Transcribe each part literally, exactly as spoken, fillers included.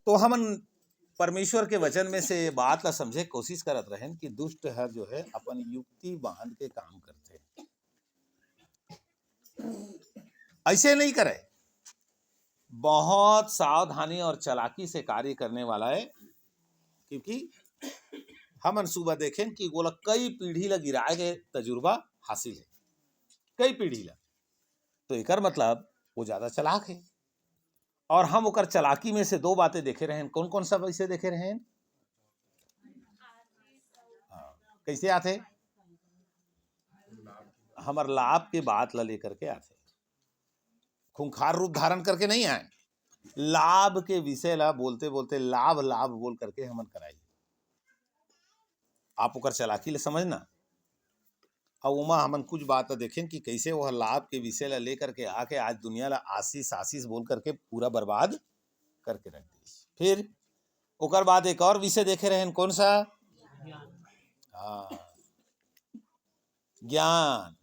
तो हमन परमेश्वर के वचन में से ये बात ला समझे के कोशिश करत रहेन कि दुष्ट ह जो है अपन युक्ति बांध के काम करथे। ऐसे नहीं करे, बहुत सावधानी और चालाकी से कार्य करने वाला है, क्योंकि हमन सुबह देखेन कि ओला कई पीढ़ी ला गिराए के तजुर्बा हासिल है, कई पीढ़ी ला। तो एकर मतलब वो ज्यादा चालाक है। और हम ओकर चालाकी में से दो बातें देखे रहेन। कौन कौन सा वैसे देखे रहेन? हाँ, कैसे आथे? हमर लाभ के बात ला लेकर के आथे, खूंखार रूप धारण करके नहीं आए। लाभ के विषय ला बोलते बोलते लाभ लाभ बोल करके हमन कराई। आप ओकर चालाकी ले समझना। अउ ओमा हमन कुछ बात देखेन कि कैसे वह लाभ के विषय ला लेकर के आके आज दुनिया ला आशीष आशीष बोल करके पूरा बर्बाद करके रख दिस। फिर ओकर बाद एक और विषय देखे रहेन, कौन सा? हाँ, ज्ञान।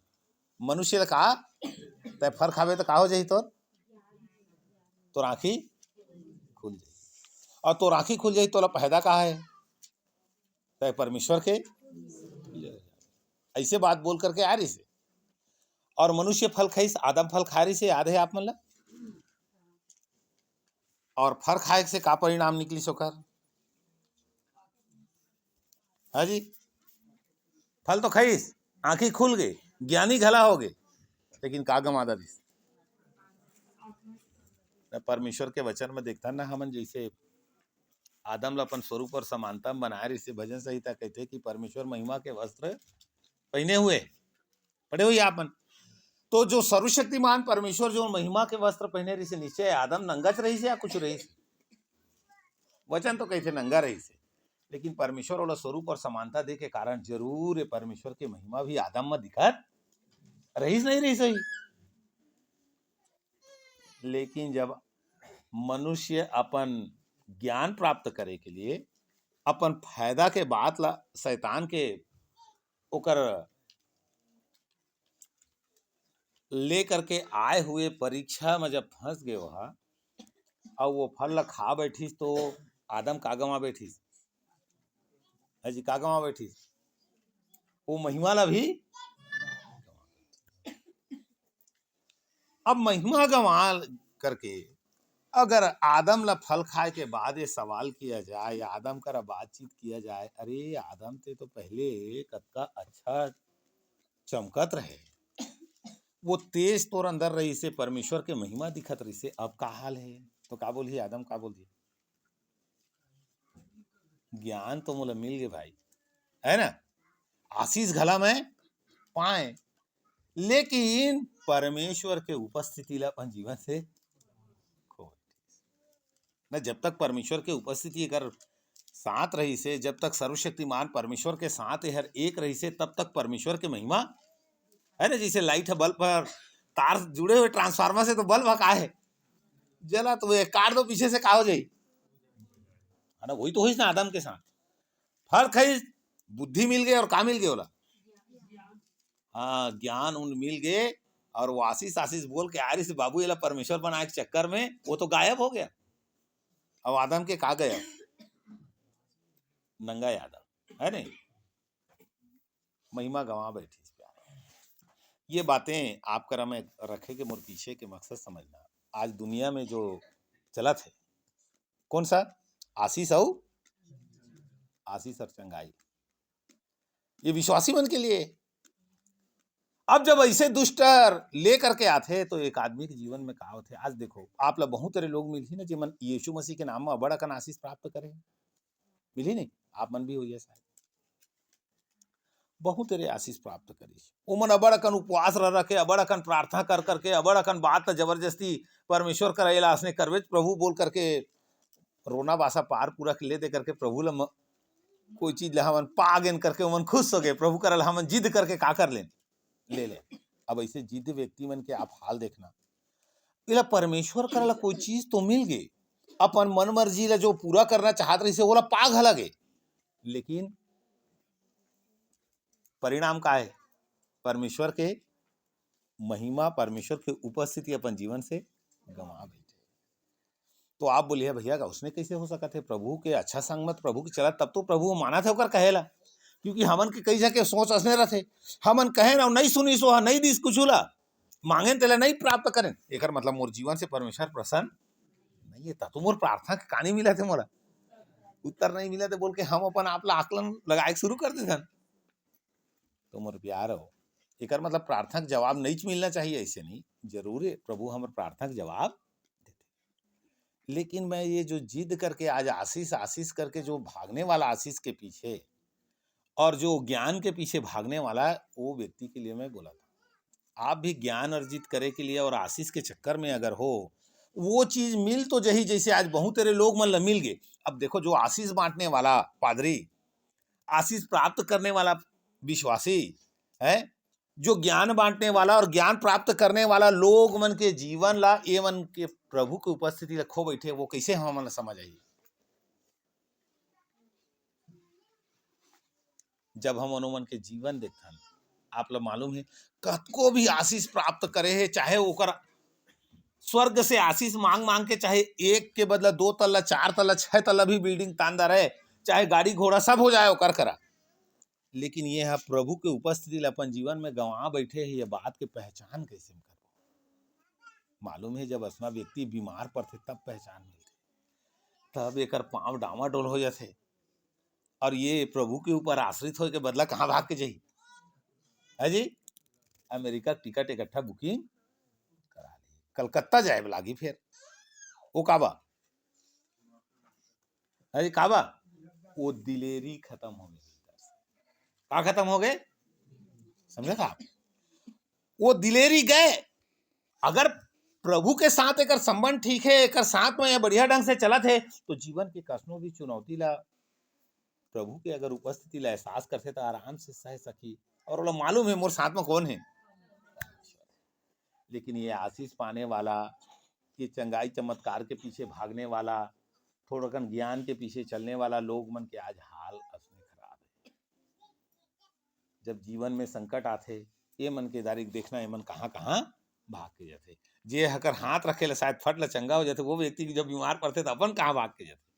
मनुष्य ला का, तै फल खाबे तो का हो जाही तोर? तोर आँखी खुल जाही। और तोर आँखी खुल जाही, तोला फायदा का है? तै परमेश्वर के ऐसे बात बोल करके आ रहिसे। और मनुष्य फल खाइस, आदम फल खा रहिसे, याद है आप मन ला? और फल खाए से का परिणाम निकलिस ओकर? हाँ जी, फल तो खाइस, आँखी खुल गए, ज्ञानी घला हो गए, लेकिन का गंवा दिस? परमेश्वर के वचन में देखथन ना हमन, जैसे आदम ला अपन स्वरूप और समानता में बनाए रहिसे। भजन संहिता कहथे कि परमेश्वर महिमा के वस्त्र पहने हुए, पढ़े हुए आप मन। तो जो सर्वशक्तिमान परमेश्वर जो महिमा के वस्त्र पहने रहिसे, निश्चय आदम नंगच रहिसे या कुछ रहिसे? वचन तो कहथे नंगा रहिसे, लेकिन परमेश्वर वाला स्वरूप और समानता दे के कारण जरूर ये परमेश्वर के महिमा भी आदम में दिखत रहिस, नहीं रहिस ही। लेकिन जब मनुष्य अपन ज्ञान प्राप्त करे के लिए अपन फायदा के बात ला, शैतान के ओकर लेकर के आए हुए परीक्षा में जब फंस गए वहा, और वो फल ला खा बैठिस, तो आदम का गंवा बैठिस? है जी, का गंवा बैठिस? वो महिमा ला भी। अब महिमा गंवा करके अगर आदम ला फल खाए के बाद ये सवाल किया जाए या आदम करा बातचीत किया जाए, "अरे आदम, ते तो पहले कतका अच्छा चमकत रहे, वो तेज तोर अंदर रहिसे, परमेश्वर के महिमा दिखत रहिसे, अब का हाल है?" तो का बोलही आदम, का बोलही? ज्ञान तो मोला मिल गए भाई, है ना, आशीष घला मैं पाए, लेकिन परमेश्वर के उपस्थिति ला अपन जीवन से खो। ना, जब तक परमेश्वर के उपस्थिति अगर साथ रहिसे, जब तक सर्वशक्तिमान परमेश्वर के साथ हर एक रहिसे, तब तक परमेश्वर के महिमा, है ना, जैसे लाइट है, बल्ब पर तार जुड़े हुए ट्रांसफार्मर से, तो बल्ब का है, जला तो वो काट दो पीछे से, का हो जाई? है ना, वही तो होइस ना आदम के साथ। फल खाइस, बुद्धि मिल गई और का मिल गई बोला? हाँ, ज्ञान उन मिल गए और वो आशीष आशीष बोल के आ रहिस बाबू, एला परमेश्वर बनाए के चक्कर में वो तो गायब हो गया। अब आदम के का गया? नंगा आदम, है नहीं? महिमा गंवा बैठिस। ये बातें आप करा में रखे के मोर पीछे के मकसद समझना, आज दुनिया में जो चलत है, कौन सा? आशीष अउ, आशीष और चंगाई, ये विश्वासी मन के लिए। अब जब ऐसे दुष्ट लेकर के आथे तो एक आदमी के जीवन में का होथे? आज देखो, आप ला बहुत सारे लोग मिलही ना, जेमन यीशु मसीह के नाम में बड़ अकन आशीष प्राप्त करे, मिलही नहीं? आप मन भी होइए शायद। बहुत तेरे आशीष प्राप्त करिस। ओमन अबड़ अकन उपवास रह रखे, अबड़ अकन प्रार्थना कर करके, अबड़ अकन बात ला जबरदस्ती परमेश्वर करा, "एला असने करबे प्रभु," बोल करके रोना बासा पार पूरा ले दे करके प्रभु ला म-, कोई चीज ला हमन पा गेन करके ओमन खुश हो गए। प्रभु करा ला हमन जिद करके का कर लेन, ले ले। अब ऐसे जिद व्यक्ति मन के आप हाल देखना, एला परमेश्वर करा ला कोई चीज तो मिल गए, अपन मन मर्जी ला जो पूरा करना चाहत रहिसे, ओला पा घला गे, लेकिन परिणाम का है? परमेश्वर के महिमा, परमेश्वर के उपस्थिति अपन जीवन से गंवा बैठे। तो आप बोलिए, "भैया, का उसने कैसे हो सकत हे? प्रभु के अच्छा संगत, प्रभु के चलत, तब तो प्रभु मानत हे ओकर कहे ला।" क्योंकि हमन के कई जगह सोच असने रथे, हमन कहे ना, नहीं सुनिस, वो नहीं दिस कुछ ला, मांगेन तेला नहीं प्राप्त करेन, एकर मतलब मोर जीवन से परमेश्वर प्रसन्न नहीं है, ता तो मोर प्रार्थना के कानी मिलत हे मोला, उत्तर नहीं मिलत हे बोल के हम अपन आप ला आकलन लगाए के शुरू कर देथन। तो मोर प्यार हो, एकर मतलब प्रार्थना के जवाब नहीं मिलना चाहिए, ऐसे नहीं, जरूर है, प्रभु हमर प्रार्थना के जवाब देथे। लेकिन मैं ये जो जिद करके आज आशीष, आशीष करके जो भागने वाला आशीष के पीछे और जो ज्ञान के पीछे भागने वाला है, वो व्यक्ति के लिए मैं बोला था। आप भी ज्ञान अर्जित करे के लिए और आशीष के चक्कर में अगर हो, वो चीज मिल तो जही, जैसे आज बहुत तेरे लोग मन ला मिल गए। अब देखो, जो आशीष बांटने वाला पादरी, आशीष प्राप्त करने वाला विश्वासी है, जो ज्ञान बांटने वाला और ज्ञान प्राप्त करने वाला लोग मन के जीवन ला, ये मन के प्रभु के उपस्थिति ला खो बैठे, वो कैसे हमन ला समझ आही? जब हम ओनो मन के जीवन देखथन, आप ला मालूम है, कतको भी आशीष प्राप्त करे है, चाहे ओकर स्वर्ग से आशीष मांग मांग के, चाहे एक के बदला दो तल्ला, चार तल्ला, छह तल्ला भी बिल्डिंग तांदा रहे, चाहे गाड़ी घोड़ा सब हो जाए ओकर करा, लेकिन ये ह प्रभु के उपस्थिति ला अपन जीवन में गंवा बैठे है, ये बात के पहचान कैसे हम करबो? मालूम है, जब असना व्यक्ति बीमार पड़थे, तब पहचान मिलथे, तब एकर पांव डामाडोल हो जाथे, और ये प्रभु के ऊपर आश्रित होए के बदला कहाँ भाग के जाही? है जी, अमेरिका के टिकट इकट्ठा बुकिंग करा ली, कलकत्ता जाए लागी, फिर वो काबा, अरे काबा, वो दिलेरी खत्म हो गई। का खत्म हो गए? समझे का? वो दिलेरी गए। अगर प्रभु के साथ एकर संबंध ठीक है, एकर साथ में ये बढ़िया ढंग से चलत है, तो जीवन के कसनो भी चुनौती ला, प्रभु के अगर उपस्थिति ला एहसास करथे, तो आराम से सह सकी। और ओला मालूम है, मोर साथ में कौन है। लेकिन ये आशीष पाने वाला, ये चंगाई चमत्कार के पीछे भागने वाला, थोड़कन ज्ञान के पीछे चलने वाला लोग मन के आज हाल असने खराब है। जब जीवन में संकट आथे, ये मन के दारिक देखना, ये मन कहाँ-कहाँ भाग के जाथे। जे हकर हाथ रखे ला शायद फट ला चंगा हो जाथे, वो व्यक्ति जब बीमार पड़थे, तो अपन कहाँ भाग के जाथे।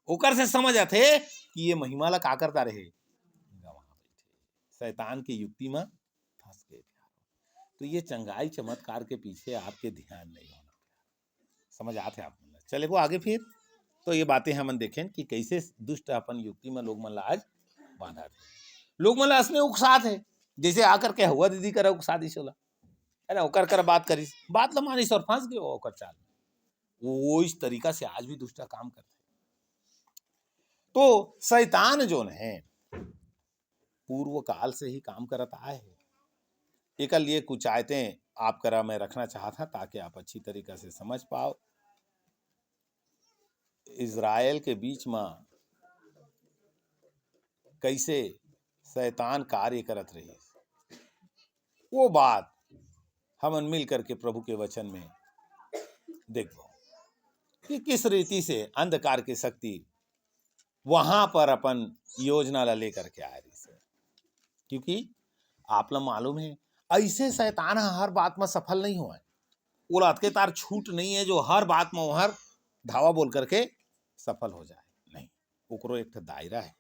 ओकर से समझ आथे कि ये महिमा ला का करता रहे, गंवा बैठे। शैतान की युक्ति में फंस गए। तो ये चंगाई चमत्कार के पीछे आपके ध्यान नहीं होना। समझ आथे आप मन ला? चले को आगे फिर। तो ये बातें हमन देखें कि कैसे दुष्ट अपन युक्ति में लोग मन ला आज बांधा थे। लोग मन ला असने उकसात है, जैसे आकर के हवा दीदी करा उकसा दिस ओला, है ना, ओकर कर बात करिस, बात ला मानिस और फंस गए ओकर चाल में। वो इस तरीका से आज भी दुष्ट काम करते हैं। तो शैतान जोन है, पूर्व काल से ही काम करत आए हे। एकर लिए कुछ आयतें आप करा मैं रखना चाहत हंव, ताकि आप अच्छी तरीका से समझ पाओ। इजराइल के बीच म कैसे शैतान कार्य करत रहिस, वो बात हमन मिल करके प्रभु के वचन में देखबो कि किस रीति से अंधकार की शक्ति वहां पर अपन योजना ला लेकर के आए रहिस हे। क्योंकि आप ला मालूम है, ऐसे शैतान ह हर बात में सफल नहीं होए। ओला अतके तार छूट नहीं है जो हर बात में हर धावा बोल करके सफल हो जाए, नहीं, ओकरो एक ठो दायरा है।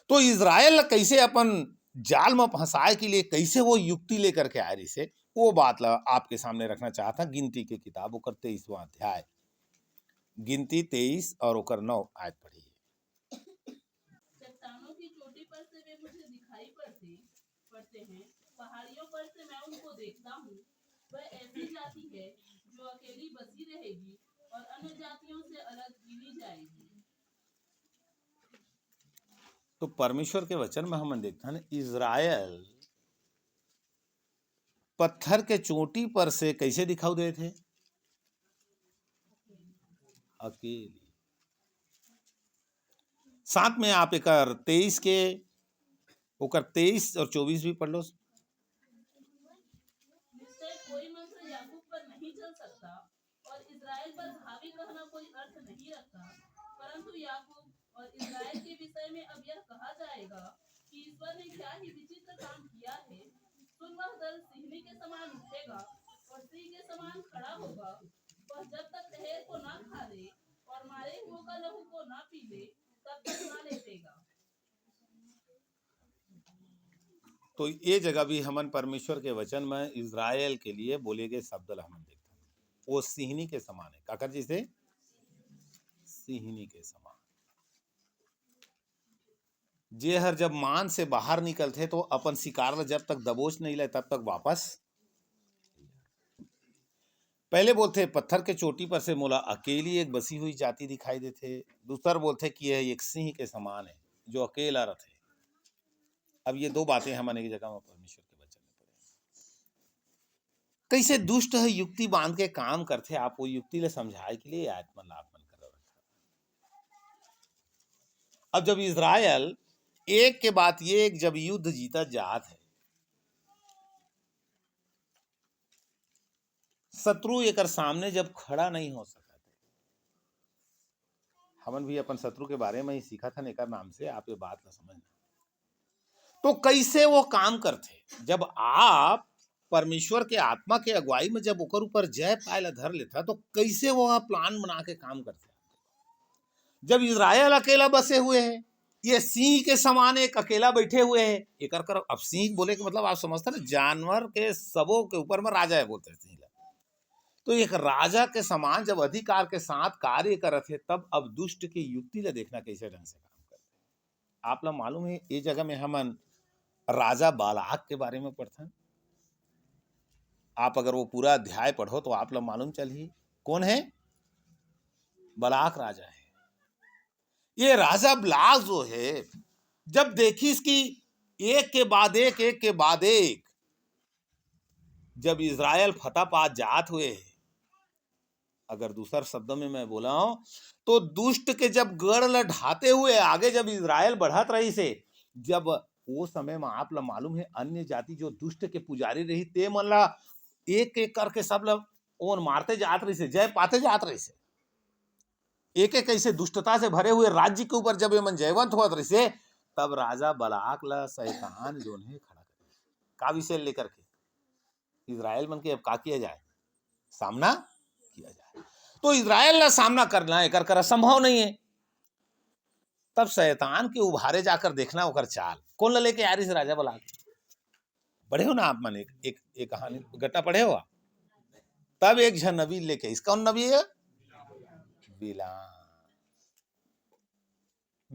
तो इजराइल ला कैसे अपन जाल में फंसाए के लिए कैसे वो युक्ति लेकर के आए रहिस हे, वो बात ला आपके सामने रखना चाहत हंव। गिनती के किताब ओकर तेईसवां अध्याय, गिनती तेईस और ओकर नौ आयत पढ़िए। चट्टानों की चोटी पर से वे मुझे दिखाई पड़ते पड़ते हैं, पहाड़ियों पर से मैं उनको देखता हूँ। वह ऐसी जाति है जो अकेली बसी रहेगी और अन्य जातियों से अलग गिनी जाएगी। तो परमेश्वर के वचन में हमन देखथन, इजराइल पत्थर के चोटी पर से कैसे दिखाऊ देत हे? अकेली। साथ में आप एकर तेईस के, ओकर तेईस और चौबीस भी पढ़ लो। निश्चय कोई मंत्र याकूब पर नहीं चल सकता और इजराइल पर हावी कहना कोई अर्थ नहीं रखता, परंतु याकूब और इजराइल के विषय में अब यह कहा जाएगा कि ईश्वर ने क्या ही विचित्र काम किया है। सुन, वह दल सिंहनी के समान उठेगा और सिंह के समान खड़ा होगा। वह जब तक ठहर को ना खा ले, हमारे हियों का लहू को ना पीवे, तब तक ना लेटेगा। तो ये जगह भी हमन परमेश्वर के वचन में इजराइल के लिए बोले गए शब्द ला हमन देखथन। वो सिंहनी के समान है। काकर जैसे? सिंहनी के समान। जे हर जब मान से बाहर निकलथे, तो अपन शिकार ला जब तक दबोच नहीं ले, तब तक वापस। पहले बोलथे, "पत्थर के चोटी पर से मोला अकेली एक बसी हुई जाति दिखाई देथे।" दूसर बोलथे कि यह एक सिंह के समान है, जो अकेला रथे। अब ये दो बातें हमन एक जगह में परमेश्वर के वचन में पढ़े। कैसे दुष्ट है, युक्ति बांध के काम करथे, आप वो युक्ति ले समझाए के लिए आत्मा लाभ मन कर रहे। अब जब इजराइल एक के बाद एक जब युद्ध जीता जात है, शत्रु एकर सामने जब खड़ा नहीं हो सकत है, हमन भी अपन शत्रु के बारे में ही सीखत हन, एकर नाम से आप ये बात ला समझना। तो कैसे वो काम करथे? जब आप परमेश्वर के आत्मा के अगुवाई में जब ओकर ऊपर जय पाए ला धर लेथा, तो कैसे वो ह प्लान बना के काम करथे? जब इजराइल अकेला बसे हुए है, ये सिंह के समान एक अकेला बैठे हुए है, एकर कर, अब सिंह बोले के मतलब आप समझते ना, जानवर के सबों के ऊपर में राजा है बोलते हैं सिंह ला। तो एक राजा के समान जब अधिकार के साथ कार्य करत है, तब अब दुष्ट की युक्ति ला देखना कैसे ढंग से काम करते। आप ला मालूम है, ये जगह में हमन राजा बालाक के बारे में पढ़थन। आप अगर वो पूरा अध्याय पढ़ो तो आप ला मालूम चलही कौन है। बालाक राजा है। ये राजा बालाक जो है, जब देखिस कि एक के बाद एक, एक के बाद एक, जब इजराइल फतह पा जात हुए, अगर दूसर शब्दों में मैं बोलाऊं, तो दुष्ट के जब गढ़ ल ढाते हुए आगे जब इजराइल बढ़त रहिस हे, जब वो समय में आप ला मालूम है, अन्य जाति जो दुष्ट के पुजारी रही, ते मन ला एक एक करके सब ला ओन मारते जात रहिस हे, जय पाते जात रहिस हे। एक एक ऐसे दुष्टता से भरे हुए राज्य के ऊपर जब ये मन जयवंत होत रहिस हे, तब राजा बालाक ला शैतान जोन है खड़ा कर दिस। का विषय लेकर के? इजराइल मन के अब का किया जाए? सामना किया जाए। तो इजराइल ला सामना करना एकर करा संभव नहीं है। तब शैतान के उभारे जाकर देखना ओकर चाल। कौन ला लेके आ रहिस राजा बालाक? पढ़े हो ना आप मन एक, एक, एक कहानी गट्टा पढ़े हो आप? तब एक झन नबी लेके आइस। कौन नबी है? बिलाम।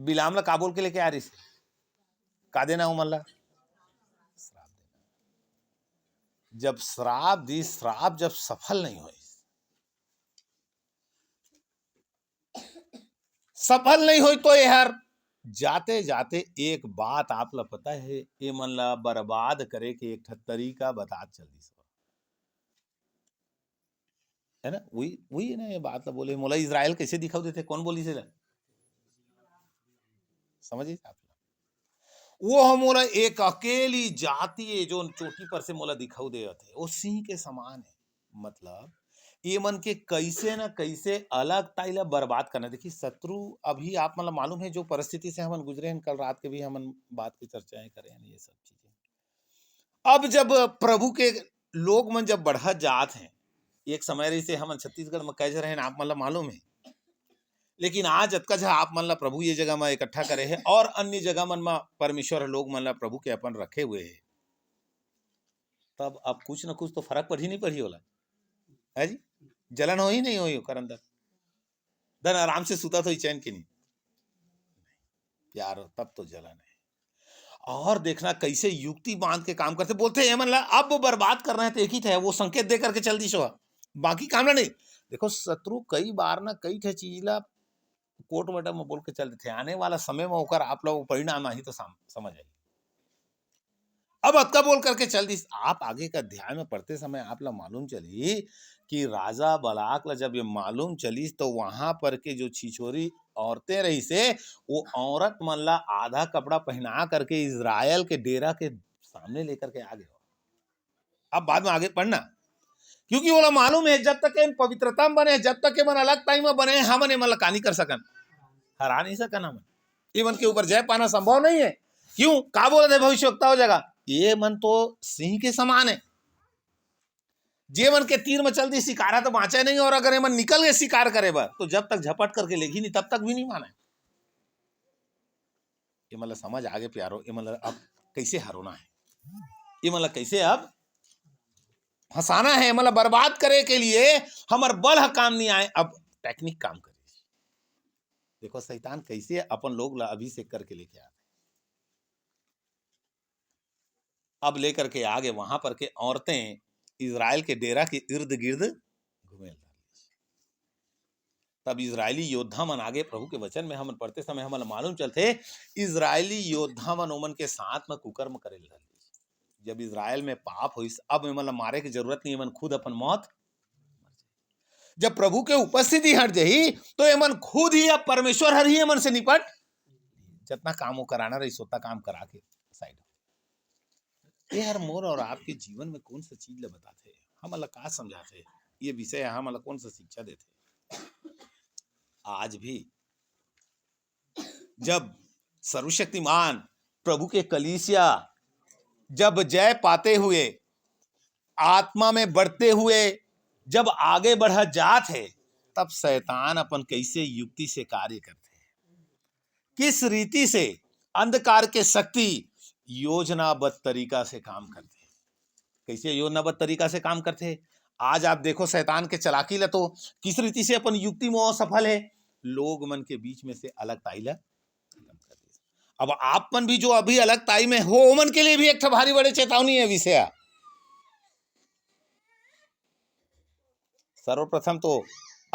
बिलाम ला का बोल के लेके आ रहिस? का देना ओमन ला? श्राप देना। जब श्राप दिस, श्राप जब सफल नहीं होइस, सफल नहीं होइस तो एहर जाते जाते एक बात आप ला पता है, एमन ला बर्बाद करे के एक ठा तरीका बतात चल दिस। है ना? वही, वही ना ये बात ला बोले, मोला इजराइल कैसे दिखाऊ देथे? कौन बोलिस एला? समझिस आप? वो ह मोला एक अकेली जाति ए, जोन चोटी पर से मोला दिखाऊ देवत हे, वो सिंह के समान है। मतलब, ये मन के कैसे ना कैसे अलग ताई ला बर्बाद करना। देखिए, शत्रु अभी आप मन ला मालूम है, जो परिस्थिति से हमन गुजरे हैं, कल रात के भी हमन बात की चर्चाएं करे हैं, ये सब चीजें। अब जब प्रभु के लोग मन जब बढ़त जात हैं, एक समय रहिस हे, हमन छत्तीसगढ़ में कैसे रहे, आप मन ला मालूम है, लेकिन आज अतका झा आप मन ला प्रभु ये जगह में इकट्ठा करे है और अन्य जगह मन में परमेश्वर लोग मन ला प्रभु के अपन रखे हुए है, तब अब कुछ न कुछ तो फर्क पड़ही नहीं पड़ही ओला, है जी? जलन होही नहीं होही ओकर अंदर? धन आराम से सुता तो ही चैन के नहीं, प्यार हो, तब तो जलन है। और देखना कैसे युक्ति बांध के काम करथे, बोलथे, "एमन ला अब बर्बाद करना है तो एक ही ठे है, वो संकेत दे करके चल दिस हे, बाकी काम ला नहीं।" देखो, शत्रु कई बार ना कई ठे चीज ला कोट वटा में बोल के चल देथे, आने वाला समय में ओकर आप लोग परिणाम आही तो सम-, समझ आही। अब अतका बोल करके चल दिस। आप आगे के अध्याय में पढ़ते समय आप ला मालूम चली कि राजा बालाक ला जब ये मालूम चलिस, तो वहां पर के जो छिछोरी औरतें रहिस हे, वो औरत मन ला आधा कपड़ा पहना करके इजराइल के डेरा के सामने लेकर के आ गे। अब बाद में आगे पढ़ना, क्योंकि ओला मालूम है, जब तक एमन पवित्रता में बने, जब तक एमन अलग ताई में बने, हमन एमन ला का नहीं कर सकन, हरा नहीं सकन हमन। एमन के ऊपर जय पाना संभव नहीं है। क्यों? का बोलत हे भविष्यवक्ता ओ जगह, ये मन तो सिंह के समान है। जे मन के तीर में चल दी शिकार ह, तो बाँचे नहीं, और अगर एमन निकल गए शिकार करे बर, तो जब तक झपट करके लेगी नहीं, तब तक भी नहीं माने। ये मतलब समझ आगे प्यारो, ये मतलब अब कैसे हरोना है, ये मतलब कैसे अब फंसाना है, मतलब बर्बाद करे के लिए हमर बल ह काम नहीं आए, अब technique काम करे। देखो शैतान कैसे अपन लोग ला अभिषेक करके लेके आ, अब लेकर के आगे वहां पर के औरतें इजराइल के डेरा के इर्द गिर्द घूमे लगी। तब इजरायली योद्धा मन आगे, प्रभु के वचन में हमन पढ़ते समय हमन ला मालूम चलथे, इजरायली योद्धा मन ओमन के साथ में कुकर्म करे लगी। जब इजरायल में पाप होइस, अब एमन ला मारे के जरूरत नहीं, एमन खुद अपन मौत। जब प्रभु के उपस्थिति हट जाही, तो एमन खुद ही, अब परमेश्वर हर ही एमन से निपट, जतना काम वो कराना रहिस, ओतना काम करा के side। ये हर मोर और आपके जीवन में कौन सा चीज ला बताथे, हमन ला का समझाथे, ये विषय हमन ला कौन सा शिक्षा देथे? आज भी जब सर्वशक्तिमान प्रभु के कलीसिया जब जय पाते हुए, आत्मा में बढ़ते हुए जब आगे बढ़त जात हे, तब शैतान अपन कैसे युक्ति से कार्य करथे, किस रीति से अंधकार के शक्ति योजनाबद्ध तरीका से काम करथे। कैसे योजनाबद्ध तरीका से काम करथे? आज आप देखो शैतान के चालाकी ला, तो किस रीति से अपन युक्ति में वो सफल है, लोग मन के बीच में से अलगताई ला खत्म कर दिस। अब आप मन भी जो अभी अलगताई में हो, ओमन के लिए भी एक ठो भारी बड़े चेतावनी है विषय। सर्वप्रथम तो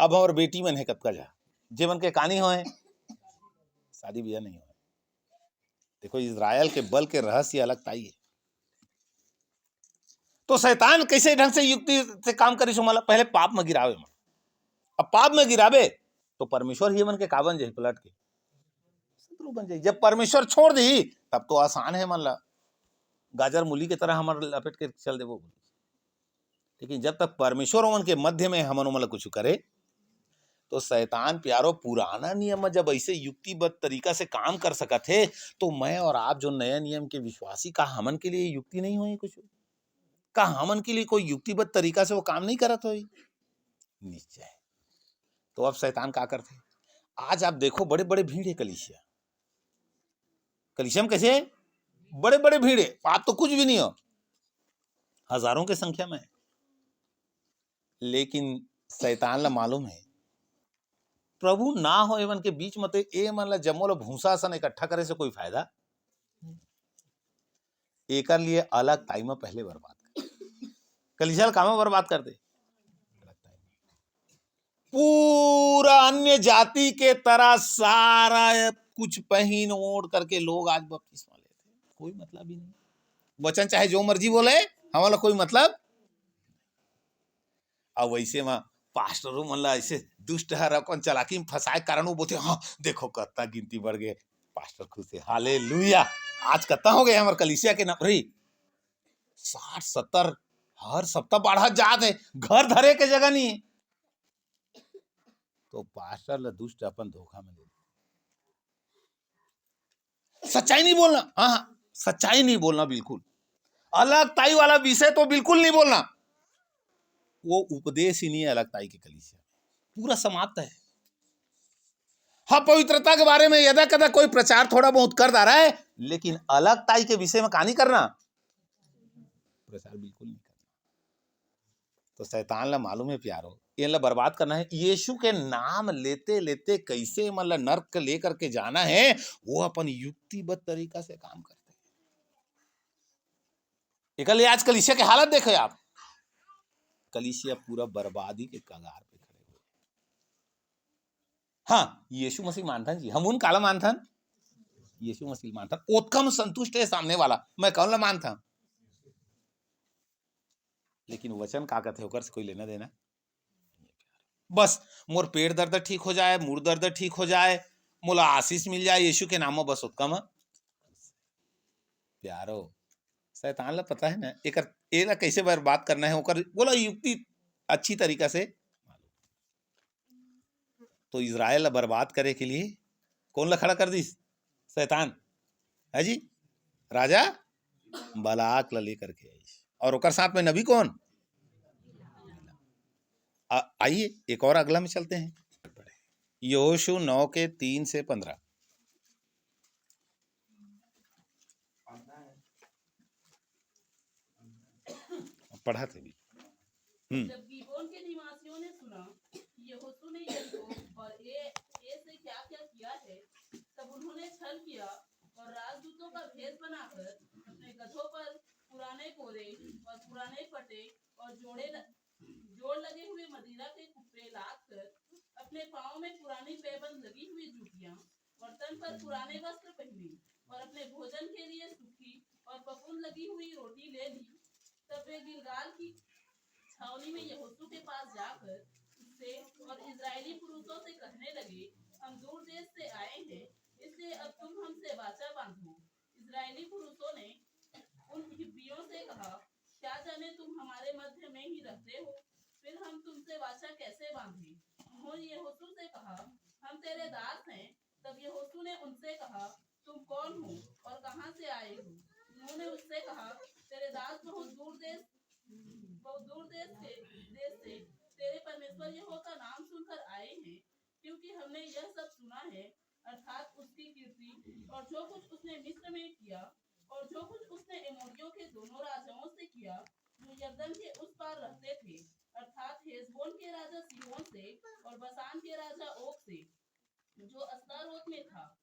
अब हमर बेटी मन है कतका झा, जेमन के कानी होए, शादी ब्याह नहीं होए। देखो, इजरायल के बल के रहस्य अलगताई है। तो शैतान कैसे ढंग से युक्ति से काम करिस, ओमन ला पहले पाप में गिरावे मन। अब पाप में गिरावे तो परमेश्वर ही मन के का बन जाही, पलट के शत्रु बन जाही। जब परमेश्वर छोड़ दी, तब तो आसान है, मन ला गाजर मूली के तरह हमर लपेट के चल देबो। लेकिन जब तक परमेश्वर ओमन के मध्य में हमन ओमन ला कुछ करे, तो शैतान प्यारो, पुराना नियम में जब ऐसे युक्तिबद्ध तरीका से काम कर सकत हे, तो मैं और आप जो नया नियम के विश्वासी, का हमन के लिए युक्ति नहीं होही कुछ? का हमन के लिए कोई युक्तिबद्ध तरीका से वो काम नहीं करत होही? निश्चय। तो अब शैतान का करथे? आज आप देखो, बड़े-बड़े भीड़ हे कलीसिया। कलीसिया में कैसे? बड़े-बड़े भीड़ हे, पाप तो कुछ भी नहीं हो, हजारों के संख्या में। लेकिन शैतान ला मालूम हे, प्रभु ना हो एमन के बीच में, तो ए मन ला जम्मो ला भूसा असन इकट्ठा करे से कोई फायदा नहीं। एकर लिए अलगताई में पहले बर्बाद कर। कलीसिया ला कामा बर्बाद कर दे? पूरा अन्य जाति के तरह सारा कुछ पहिन ओढ़ करके लोग आज बपतिस्मा लेथे, कोई मतलब ही नहीं। वचन चाहे जो मर्जी बोले, हमन ला कोई मतलब। अब वैसे में पास्टरों मन ला ऐसे दुष्ट हर अपन चालाकी में फंसाए कारण वो बोलथे, "हाँ, देखो कतना गिनती बढ़ गए।" पास्टर खुश हे, "हालेलुया।" आज कतना हो गए हमर कलीसिया के नंबर? साठ सत्तर हर सप्ताह बढ़त जात हे, घर धरे के जगह नहीं हे। तो पास्टर ला दुष्ट अपन धोखा में ले, सच्चाई नहीं बोलना। हाँ, हाँ, सच्चाई नहीं बोलना बिल्कुल। अलगताई वाला विषय तो बिल्कुल नहीं बोलना। वो उपदेश ही नहीं है अलगताई के कलीसिया में। पूरा समाप्त है। हाँ, पवित्रता के बारे में यदा कदा कोई प्रचार थोड़ा बहुत कर डारा है, लेकिन अलगताई के विषय में का नहीं करना? प्रचार बिल्कुल नहीं करना। तो शैतान ला मालूम है प्यारो, एन ला बर्बाद करना है। यीशु के नाम लेते लेते कैसे मन ला नरक ले करके जाना है, वो अपन युक्तिबद्ध तरीका से काम करते हैं। एकर लिए आज कलीसिया के हालत देखे आप, कलीसिया पूरा बर्बादी के कगार पे खड़े हुए। हाँ, यीशु मसीह मानथन जी, हम उन काला मानथन, यीशु मसीह मानथन, ओतका में संतुष्ट है सामने वाला, मैं कौन ला मानथन? लेकिन वचन का कथे, ओकर से कोई लेना देना। बस मोर पेट दर्द ठीक हो जाए, मुड़ दर्द ठीक हो जाए, मोला आशीष मिल जाए यीशु के नाम में, बस ओतका में। प्यारो, शैतान ला पता है ना एकर, एला कैसे बर्बाद करना है, ओकर बोला युक्ति अच्छी तरीका से। तो इजराइल ला बर्बाद करे के लिए कौन ला खड़ा कर दिस? शैतान, है जी। राजा बलाक ला लेकर के आइस, और ओकर साथ में नबी कौन? आ-, आइए, एक और अगला में चलते हैं। यहोशू नौ के तीन से पन्द्रह। पढ़ा थे भी। हम्म। जब गीबोन के निवासियों ने सुना कि यहोशू ने यरीहो और ए, ए से क्या-क्या किया है, तब उन्होंने छल किया और राजदूतों का भेष बनाकर अपने गधों पर पुराने कोरे और पुराने फटे और जोड़े ल-, जोड़ लगे हुए मदिरा के कुप्पे लाद कर अपने पाँव में पुरानी पैबंद लगी हुई जूतियां और तन पर पुराने वस्त्र पहने और अपने भोजन के लिए सूखी और फफूंद लगी हुई रोटी ले ली। तब वे गिलगाल की छावनी में यहोशू के पास जाकर उससे और इजरायली पुरुषों से कहने लगे, "हम दूर देश से आए हैं, इसलिए अब तुम हमसे वाचा बांधो।" इजरायली पुरुषों ने उन हिब्बियों से कहा, "क्या जाने तुम हमारे मध्य में ही रहते हो, फिर हम तुमसे वाचा कैसे बांधे?" उन्होंने यहोशू से कहा, "हम तेरे दास हैं।" तब यहोशू ने उनसे कहा, "तुम कौन हो और कहाँ से आए हो?" उन्होंने उससे कहा, "तेरे दास बहुत दूर देश, बहुत दूर देश के, देश से तेरे परमेश्वर यहोवा का नाम सुनकर आए हैं, क्योंकि हमने यह सब सुना है, अर्थात उसकी कीर्ति, और जो कुछ उसने मिस्र में किया, और जो कुछ उसने एमोरियों के दोनों राजाओं से किया, जो यरदन के उस पार रहते थे, अर्थात हेशबोन के राजा सीहोन से और बसान के राजा ओग से, जो अस्तारोत में था।"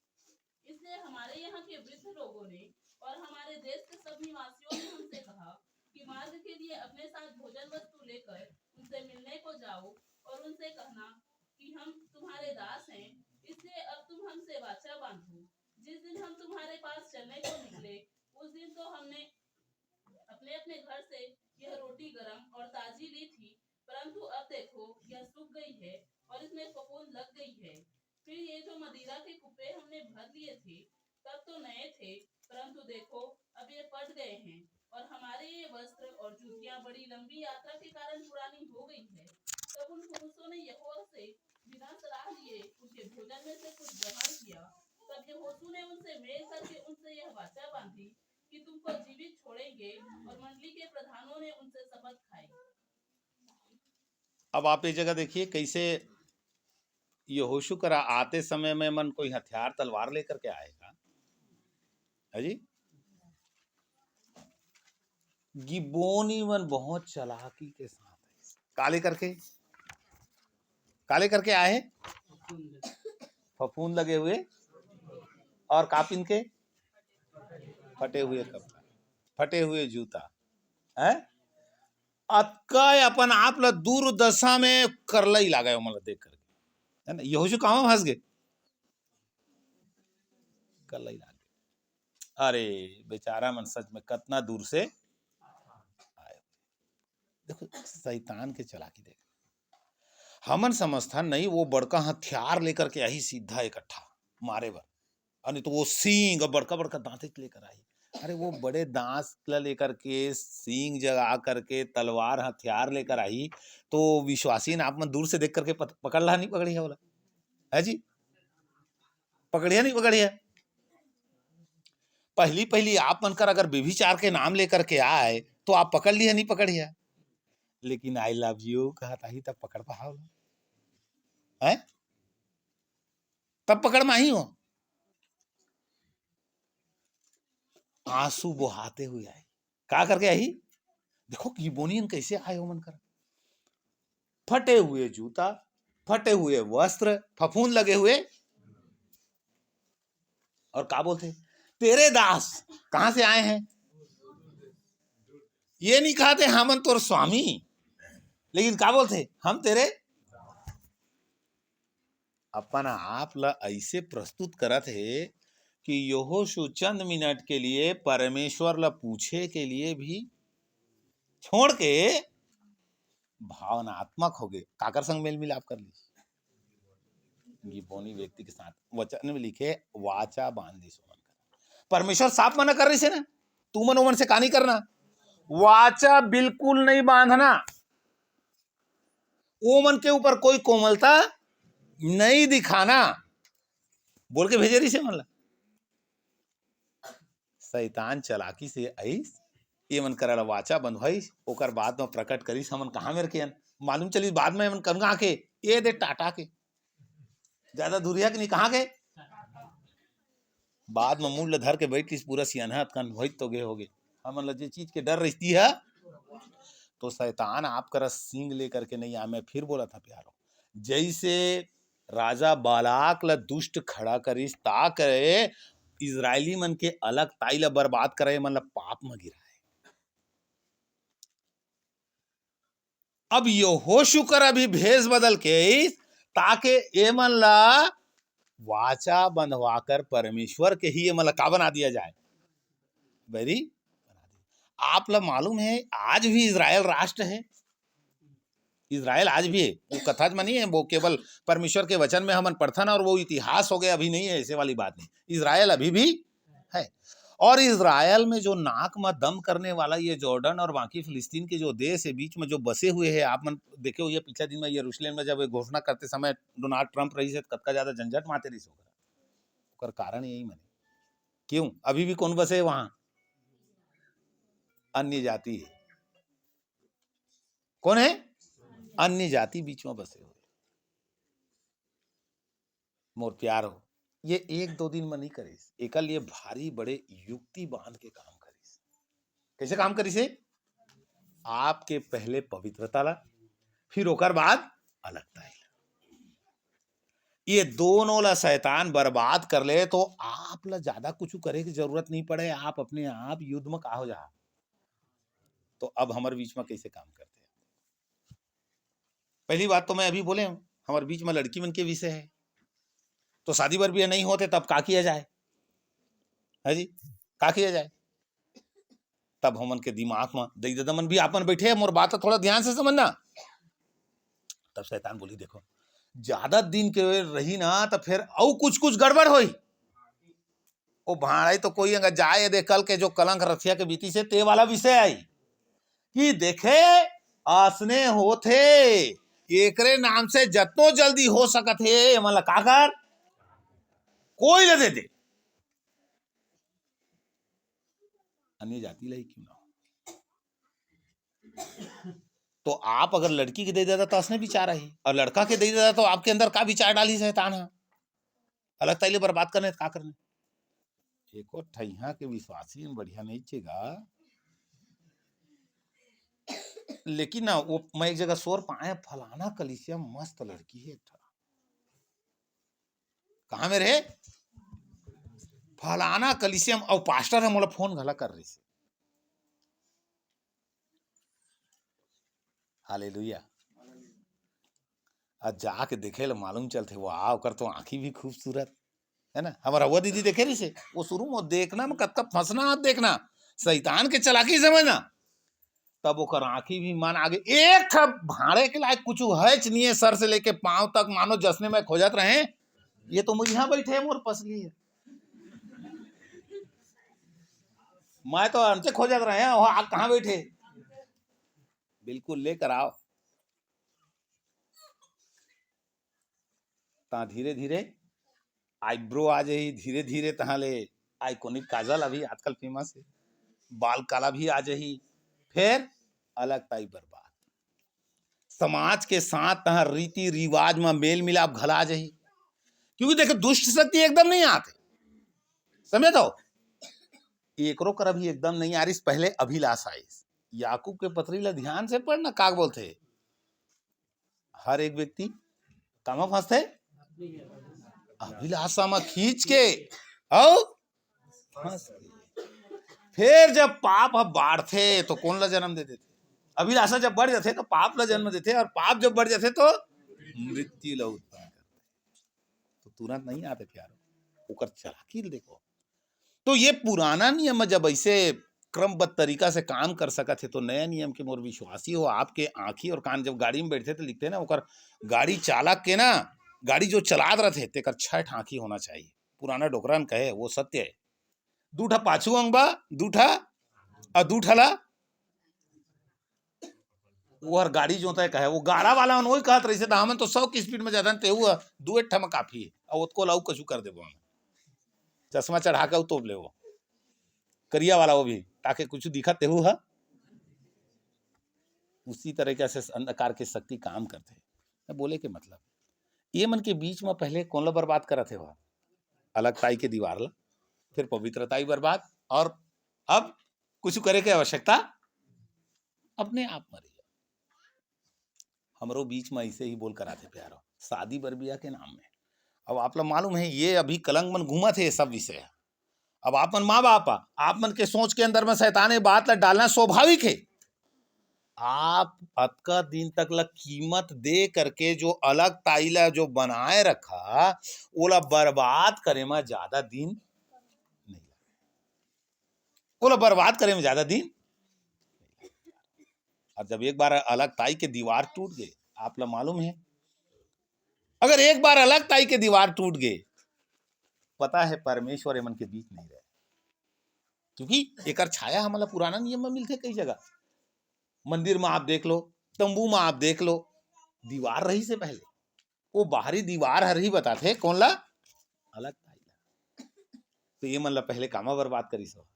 इसलिए हमारे यहाँ के वृद्ध लोगों ने और हमारे देश के सब निवासियों ने हमसे कहा कि मार्ग के लिए अपने साथ भोजन वस्तु लेकर उनसे मिलने को जाओ और उनसे कहना कि हम तुम्हारे दास हैं, इसलिए अब तुम हमसे वाचा बांधो। जिस दिन हम तुम्हारे पास चलने को निकले, उस दिन तो हमने अपने अपने घर से यह रोटी गरम और ताजी ली थी, परंतु अब देखो, यह सूख गई है और इसमें फफूंद लग गई है। फिर ये जो मदिरा के कुप्पे हमने भर लिए थे, तब तो नए थे, परंतु देखो, अब ये फट गए हैं और हमारे ये वस्त्र और जूतियां बड़ी लंबी यात्रा के कारण पुरानी हो गई है। तब उन पुरुषों ने यहोवा से बिना सलाह लिए उनके भोजन में से कुछ ग्रहण किया। तब यहोशू ने उनसे मेल करके उनसे यह वाचा बांधी कि तुमको जीवित छोड़ेंगे, और मंडली के प्रधानों ने उनसे शपथ खाई। अब आप ये जगह देखिए, कैसे यहोशू करा आते समय में मन कोई हथियार तलवार लेकर के आएगा, है जी? गिबोनी मन बहुत चालाकी के साथ है। काले करके, काले करके आए, फफूंद लगे हुए, और कापिन के फटे हुए कपड़ा, फटे हुए जूता, हैं? अतका अपन आप ला दुर्दशा में करलई लागे, ओमन ला देख करके, है ना? यहोशू कहाँ फंस गए? करलई लागे। अरे बेचारा मन सच में कतना दूर से आए। देखो, शैतान के चालाकी देख। हमन समझथन नहीं, वो बड़का हथियार लेकर के आही सीधा इकट्ठा मारे बर, अउ नहीं तो वो सींग अउ बड़का बड़का दांत लेकर आही। अरे, वो बड़े दांत ला लेकर के, सींग जगा करके, तलवार हथियार लेकर आही, तो विश्वासी न आप मन दूर से देख करके पत-, पकड़ ला नहीं पकड़िया बोला, है जी? पकड़िया नहीं पकड़िया? पहली पहली आप मन कर अगर व्यभिचार के नाम लेकर के आए, तो आप पकड़ लिया नहीं पकड़िया? लेकिन I love you कहत आही, तब पकड़ पाहा ओला? हैं? तब पकड़ में आही हो। आंसू बहाते हुए आई। का करके आई? देखो गिबोनियन कैसे आए ओमन कर, फटे हुए जूता, फटे हुए वस्त्र, फफूंद लगे हुए। और का बोलते, "तेरे दास।" कहां से आए हैं? ये नहीं कहते, "हमन तोर स्वामी," लेकिन का बोलते, "हम तेरे।" अपन आप ला ऐसे प्रस्तुत करत हे कि यहोशू चंद मिनट के लिए परमेश्वर ला पूछे के लिए भी छोड़ के भावनात्मक हो गए। काकर संग मेल मिलाप कर ली? गिबोनी व्यक्ति के साथ वचन में लिखे, वाचा बांध दी सोमन कर। परमेश्वर साफ मना कर रही से ना, तू मन ओमन से का नहीं करना, वाचा बिल्कुल नहीं बांधना, ओमन के ऊपर कोई कोमलता नहीं दिखाना, बोल के भेजे रहिस हे मन ला। शैतान चालाकी से आइस, ये मन करा ला वाचा बंधवाइस, ओकर बाद में प्रकट करिस, हमन कहाँ मेर के अन। मालूम चलिस बाद में, मन कनगा के, ये दे टाटा के। ज्यादा दूरिया के नहीं, कहाँ के? बाद में मुड़ ल धर के बैठ लिस, पूरा सियानहा अतकन होइत तो गे होगे। हमन ल जे चीज के डर रहती है, तो शैतान आप करा सींग लेकर के नहीं आए। मैं फिर बोला था प्यारो, जैसे राजा बालाक ल दुष्ट खड़ा करिस, ता करे इजरायली मन के अलग ताई ल बर्बाद करे, मन ल पाप म गिराए। अब यहोशू कर अभी भेष बदल के आइस, ताके एमन ला वाचा बंधवाकर परमेश्वर के ही एमन ला का बना दिया जाए? बैरी बना दिया। आप ला मालूम है, आज भी इजराइल राष्ट्र है। इजराइल आज भी है, वो कथा में नहीं है, वो केवल परमेश्वर के वचन में हमन पढ़थन और वो इतिहास हो गया, अभी नहीं है, ऐसे वाली बात नहीं। इजराइल अभी भी है। और इजराइल में जो नाक में दम करने वाला ये जॉर्डन और बाकी फिलिस्तीन के जो देश है, बीच में जो बसे हुए हैं, आप मन देखे हो, ये पिछले दिन में यरूशलेम में जब ये घोषणा करते समय डोनाल्ड ट्रंप रहिस है, तो कतका ज्यादा झंझट माते रहिस होगा। ओकर कारण यही मने, क्यों अभी भी कौन बसे है वहां? अन्य जाति है। कौन है? अन्य जाति बीच में बसे हुए। मोर प्यार हो, ये एक दो दिन में नहीं करिस, एकर लिए भारी बड़े युक्ति बांध के काम करिस। कैसे काम करिस है? आपके पहले पवित्रता ला, फिर ओकर बाद अलगता ला। ये दोनों ला शैतान बर्बाद कर ले, तो आप ला ज्यादा कुछ करे की जरूरत नहीं पड़े, आप अपने आप युद्ध में का हो जा। तो अब हमर बीच में कैसे काम करते हैं? पहली बात तो मैं अभी बोले हूँ, हमर बीच में लड़की मन के विषय है, तो शादी बर भी नहीं होते, तब का किया जाए? है जी, का किया जाए? तब हमन के दिमाग में, दई ददा मन भी आपन बैठे हैं, मोर बात थोड़ा ध्यान से समझना। तब शैतान बोली, देखो, ज्यादा दिन के रही ना, तो फिर अउ कुछ कुछ गड़बड़ होई। ओ भाड़ाई तो कोई अंगा जाए दे, कल के जो कलंक रथिया के बीती से, ते वाला विषय आई कि देखे, आसने होथे, एकरे नाम से जतनो जल्दी हो सकत हे, एमन ला का कर, कोई ला दे दे, अन्य जाति ला ही क्यों ना हो। तो आप अगर लड़की के दे देता, तो असने विचार आही, और लड़का के दे देता, तो आपके अंदर का विचार डाली शैतान है? अलग ताई ले बर्बाद करने, का करने? एको ठइहा के विश्वासी में बढ़िया नहीं चेगा। लेकिन ना, वो मैं एक जगह सोर पाए, फलाना कलिसिया मस्त लड़की है एक ठा। कहाँ में रहे? फलाना कलिसिया में, अउ पास्टर है, मोला फोन घला कर रही से। हालेलुया। आ जाके देखे ले मालूम चलथे, वाह, ओकर तो आँखी भी खूबसूरत है ना। हमारा वो दीदी देखे रही से, वो शुरू में देखना में कतका फंसना, आप देखना, शैतान के चालाकी समझना। तब ओकर आँखी भी मन आगे, एक ठा भाड़े के लायक कुछ है नहीं है, सर से लेके पांव तक मानो जसने में खोजत रहे, ये तो मुझे यहाँ बैठे है, मोर पसली है। मैं तो अंते खोजत रहे हैं, वो आ कहाँ बैठे? बिल्कुल लेकर आओ। ता धीरे धीरे eyebrow आ जाही, धीरे धीरे तहाँ ले iconic काजल अभी आजकल फेमस है, बाल काला भी आ जाही, फिर अलग ताई बर्बाद। समाज के साथ तहाँ रीति रिवाज में मेल मिलाप घला आ जाही, क्योंकि देखे दुष्ट शक्ति एकदम नहीं आते, समझे तो एकरो कर अभी एकदम नहीं आ रही, पहले अभिलाष आइस। याकूब के पत्री ला ध्यान से पढ़ना, का बोलथे? हर एक व्यक्ति कामा फंसथे, अभिलाषा में खींच के, अउ फंस गे। फिर जब पाप ह बाढ़थे तो कौन ला जन्म दे देथे? अभिलाषा जब बढ़ जाथे तो पाप ला जन्म देथे, और पाप जब बढ़ जाथे तो मृत्यु ला उत्पन्न करथे। तो तुरंत नहीं आते प्यारो, ओकर चालाकी ल देखो। तो ये पुराना नियम में जब ऐसे क्रमबद्ध तरीका से काम कर सकत हे, तो नया नियम के मोर विश्वासी हो, आपके आँखी और कान जब गाड़ी में बैठथे तो लिखथे ना, ओकर गाड़ी चालक के ना, गाड़ी जो चलात रथे तेकर छह ठा आँखी होना चाहिए। पुराना डोकरन कहे, वो सत्य है। दू ठा पाछू अंगबा, दू ठा, अउ दू ठा ला वो हर गाड़ी जोतय कहे, वो गाड़ा वाला मन वही कहत रहिसे, त हमन तो सौ की स्पीड में जाथन, तेहू ह दू एक ठा म काफी हे, अउ ओतको ला अउ कछु कर देबो हम। चश्मा चढ़ा के अउ तोप लेबो। करिया वाला वो भी, ताकि कुछ दिखा तेहू ह। उसी तरीका से अंधकार के शक्ति काम करथे। मैं बोले के मतलब, ये मन के बीच में पहले कौन ला बर्बाद करत हे? वह अलग ताई के दीवार ला, फिर पवित्रताई बर्बाद, और अब कुछ करे के आवश्यकता अपने आप मरी। हमरो बीच में ऐसे ही बोल कराथे प्यारो, शादी बर बिया के नाम में। अब आप ला मालूम है, ये अभी कलंक मन घूमत हे, ये सब विषय। अब आप मन माँ बाप आ, आप मन के सोच के अंदर में शैतान ये बात ला डालना स्वाभाविक है। आप अतका दिन तक ला कीमत दे करके जो अलग ताई ला जो बनाए रखा, ओला बर्बाद करे में ज्यादा दिन नहीं लगे। ओला बर्बाद करे में ज्यादा दिन। और जब एक बार अलग ताई के दीवार टूट गए, आप ला मालूम है, अगर एक बार अलग ताई के दीवार टूट गए, पता है परमेश्वर एमन के बीच नहीं रहे, क्योंकि एकर छाया हमन ला पुराना नियम में मिलथे कई जगह। मंदिर में आप देख लो, तंबू में आप देख लो, दीवार रहिसे पहले, वो बाहरी दीवार हर ही बताथे कौन ला, अलग ताई ला। तो ये मन ला पहले कामा बर्बाद करिस हो,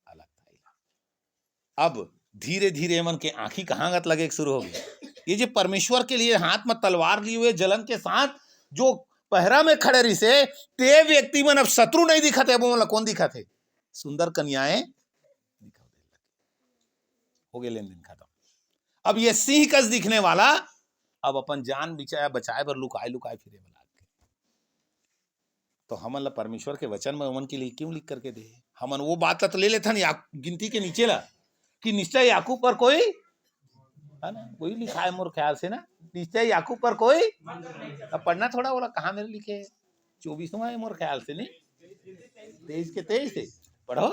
अलग ताई ला। अब धीरे धीरे एमन के आंखी कहाँ गत लगे शुरू हो गई। ये जो परमेश्वर के लिए हाथ में तलवार लिए हुए जलन के साथ जो पहरा में खड़े रहिसे, ते व्यक्ति मन अब शत्रु नहीं दिखत हे, अब ओमन ला कौन दिखत हे? सुंदर कन्याएं दिखाई देने लगी। हो गए लेन देन खत्म। अब ये सिंह कस दिखने वाला अब अपन जान बिचाया बचाए बर लुकाए लुकाए फिरे वाला आदमी। तो हमन ला परमेश्वर के वचन में ओमन के लिए क्यों लिख करके दे? हमन वो बात ला तो ले लेथन या गिनती के नीचे ला कि निश्चय याकूब पर कोई, है ना, कोई लिखा है मोर ख्याल से ना, निश्चय याकूब पर कोई। अब पढ़ना थोड़ा, बोला कहाँ मेरे लिखे है, चौबीसवाँ है मोर ख्याल से, नहीं, तेईस के तेईस है, पढ़ो।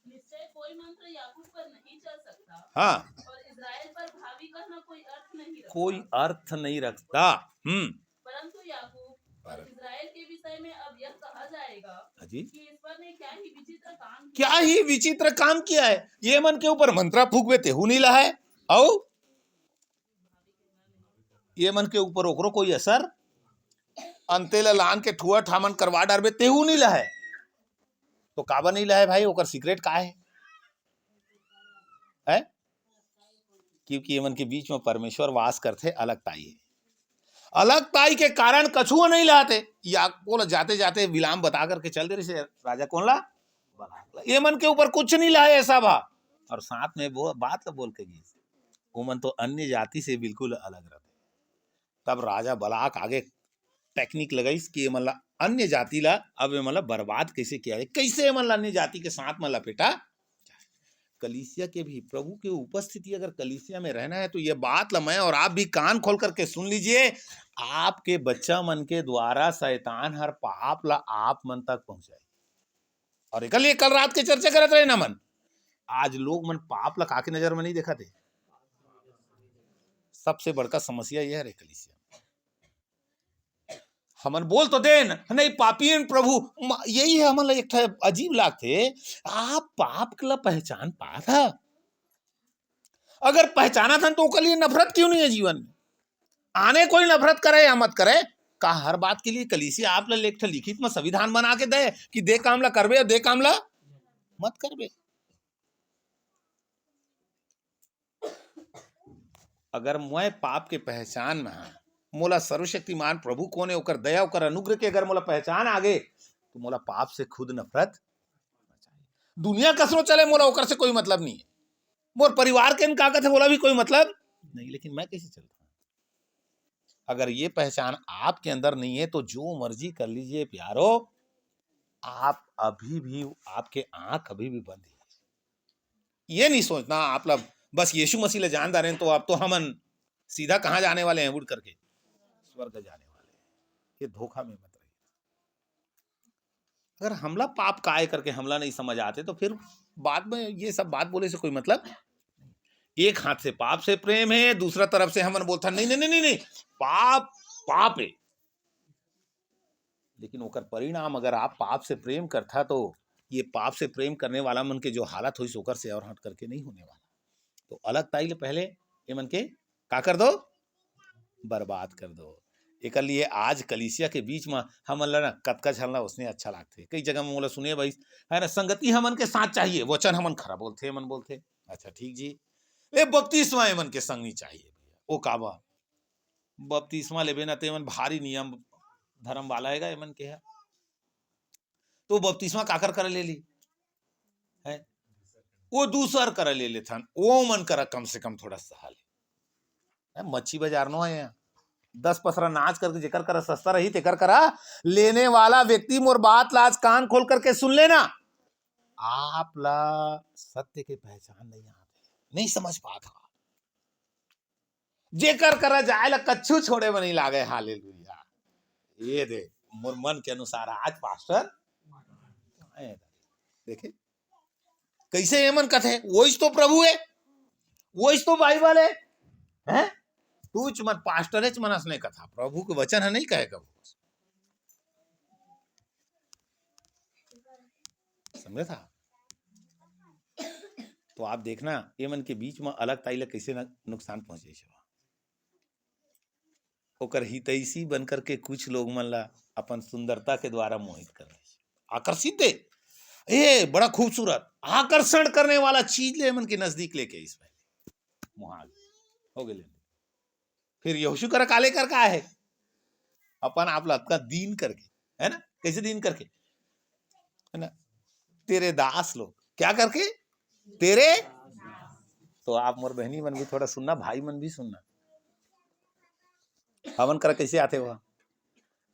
निश्चय कोई मंत्र याकूब पर नहीं चल सकता। हाँ। और इस्राएल पर भावी कहना कोई अर्थ नहीं रखता। कोई अर्थ नहीं रखता। हम्म। परंतु याकूब और पर इस्राएल के विषय में अब यह कहा जाएगा हाँ जी। कि ईश्वर ने क्या ही विचित्र काम किया। क्या ही विचित्र काम किया है। ये मन के ऊपर मंत्रा फूकबे तेहू नहीं ला है, अउ ये मन के ऊपर ओकरो कोई असर, अंते ला लान के ठुआ ठामन करवा डारबे तेहू नहीं ला है। तो काबर नहीं ला है भाई, ओकर सीक्रेट का है? है? क्योंकि ये मन के बीच में परमेश्वर वास करथे, अलग ताई है। अलग ताई के कारण कछुआ नहीं लाते। याकूब ला जाते जाते विलाम बता करके चल दे रहिसे राजा कौन ला? बलाक ला। ये मन के ऊपर कुछ नहीं लाए ऐसा भा। और साथ में वो बात ला बोल के गई, वो मन तो अन्य जाति से बिल्कुल अलग रहते। तब राजा बलाक आगे टेक्निक लगाइस कि ये मन ला, अन्य जाति ला, अब ये मन ला बर्बाद कैसे किया जाए, कैसे ये मन ला अन्य जाति के साथ में लपेटा। कलीसिया के भी प्रभु के उपस्थिति अगर कलीसिया में रहना है तो ये बात ला मैं और आप भी कान खोल करके सुन लीजिए। आपके बच्चा मन के द्वारा शैतान हर पाप ला आप मन तक पहुंचाए। और एकर लिए कल रात के चर्चा करत रहे ना मन, आज लोग मन पाप ला काके नजर में नहीं देखत हे। सबसे बड़का समस्या यह है कलीसिया। हमन बोल तो देन, नहीं पापीन प्रभु, म-, यही है हमन ला एक ठा अजीब लागथे। आप पाप ला पहचान पात हा? अगर पहचानत हन तो ओकर लिए नफरत क्यों नहीं है जीवन में? आने कोई नफरत करे या मत करे, का हर बात के लिए कलीसिया आप ला एक ठा लिखित में संविधान बना के दे कि दे काम ला करबे और दे काम ला मत करबे? अगर मैं पाप के पहचान में हा, मोला सर्वशक्तिमान प्रभु कौन है, ओकर दया, ओकर अनुग्रह के अगर मोला पहचान आ गे, तो मोला पाप से खुद नफरत। दुनिया कसनो चले, मोला ओकर से कोई मतलब नहीं है। मोर परिवार के का कथे, ओला भी कोई मतलब नहीं, लेकिन मैं कैसे चलता हूँ? अगर ये पहचान आपके अंदर नहीं है, तो जो मर्जी कर लीजिए प्यारो, आप अभी भी, आपके आंख अभी भी बंद है। ये नहीं सोचना आप लोग बस यीशु मसीह ले जान डारे तो आप तो हमन सीधा कहाँ जाने वाले हैं, उड़ करके स्वर्ग जाने वाले हैं। ये धोखा में मत रहिए। अगर हमला पाप काय करके हमला नहीं समझ आते तो फिर बाद में ये सब बात बोले से कोई मतलब। एक हाथ से पाप से प्रेम है, दूसरा तरफ से हमन बोलता नहीं, नहीं, नहीं, नहीं, नहीं, पाप पाप है। लेकिन ओकर परिणाम अगर आप पाप से प्रेम करथा तो ये पाप से प्रेम करने वाला मन के जो हालत होइस ओकर से और हट करके नहीं होने वाला। तो अलग ताई ले पहले ये मन के का कर दो, बर्बाद कर दो। एकर लिए आज कलीसिया के बीच में हमन ला ना कतका झन ला उसने अच्छा लागथे। कई जगह में मोला सुने भाई है ना, संगति हमन के साथ चाहिए, वचन हमन खरा बोलथे, हमन बोलथे, अच्छा ठीक जी, ए, बपतिस्मा एमन के संग नहीं चाहिए भैया। ओ काबर? बपतिस्मा लेबे ना, ते एमन भारी नियम धर्म वाला हेगा, एमन के है। तो बपतिस्मा काकर करा ले ली है? वो दूसर करा ले लेथन, वो मन करा कम से कम थोड़ा सहा ले। हैं, मच्छी बाजार नो है यहाँ। दस पसरा नाच करके जेकर करा सस्ता रही, तेकर करा लेने वाला व्यक्ति, मोर बात ला आज कान खोल करके सुन लेना। आप ला सत्य के पहचान नहीं आते, नहीं समझ पात हा। जेकर करा जाए ला कच्छु छोड़े में नहीं लागे। हालेलुया। ये दे, मोर मन के अनुसार आज पास्टर आए। देखे, कैसे एमन कथे, वही तो प्रभु है, वही तो बाइबल है, हैं? तूच मन, पास्टर एच मनस नहीं कथा, प्रभु के वचन है, नहीं कहे कभू। समझे था? तो आप देखना, ये मन के बीच में अलग ताई ला कैसे न-, नुकसान पहुंचे। ओकर हितैषी बन करके कुछ लोग मन ला अपन सुंदरता के द्वारा मोहित कर ले, आकर्षित दे, ए, बड़ा खूबसूरत, आकर्षण करने वाला चीज ले मन के नजदीक लेके इस भाई मोहा हो गए। फिर यहोशू करा काले कर का है, अपन आप ला अतका दीन करके, है ना? कैसे दीन करके, है ना? तेरे दास लोग क्या करके? तेरे। तो आप मोर बहनी मन भी थोड़ा सुनना, भाई मन भी सुनना। हमन करा कैसे आथे वह?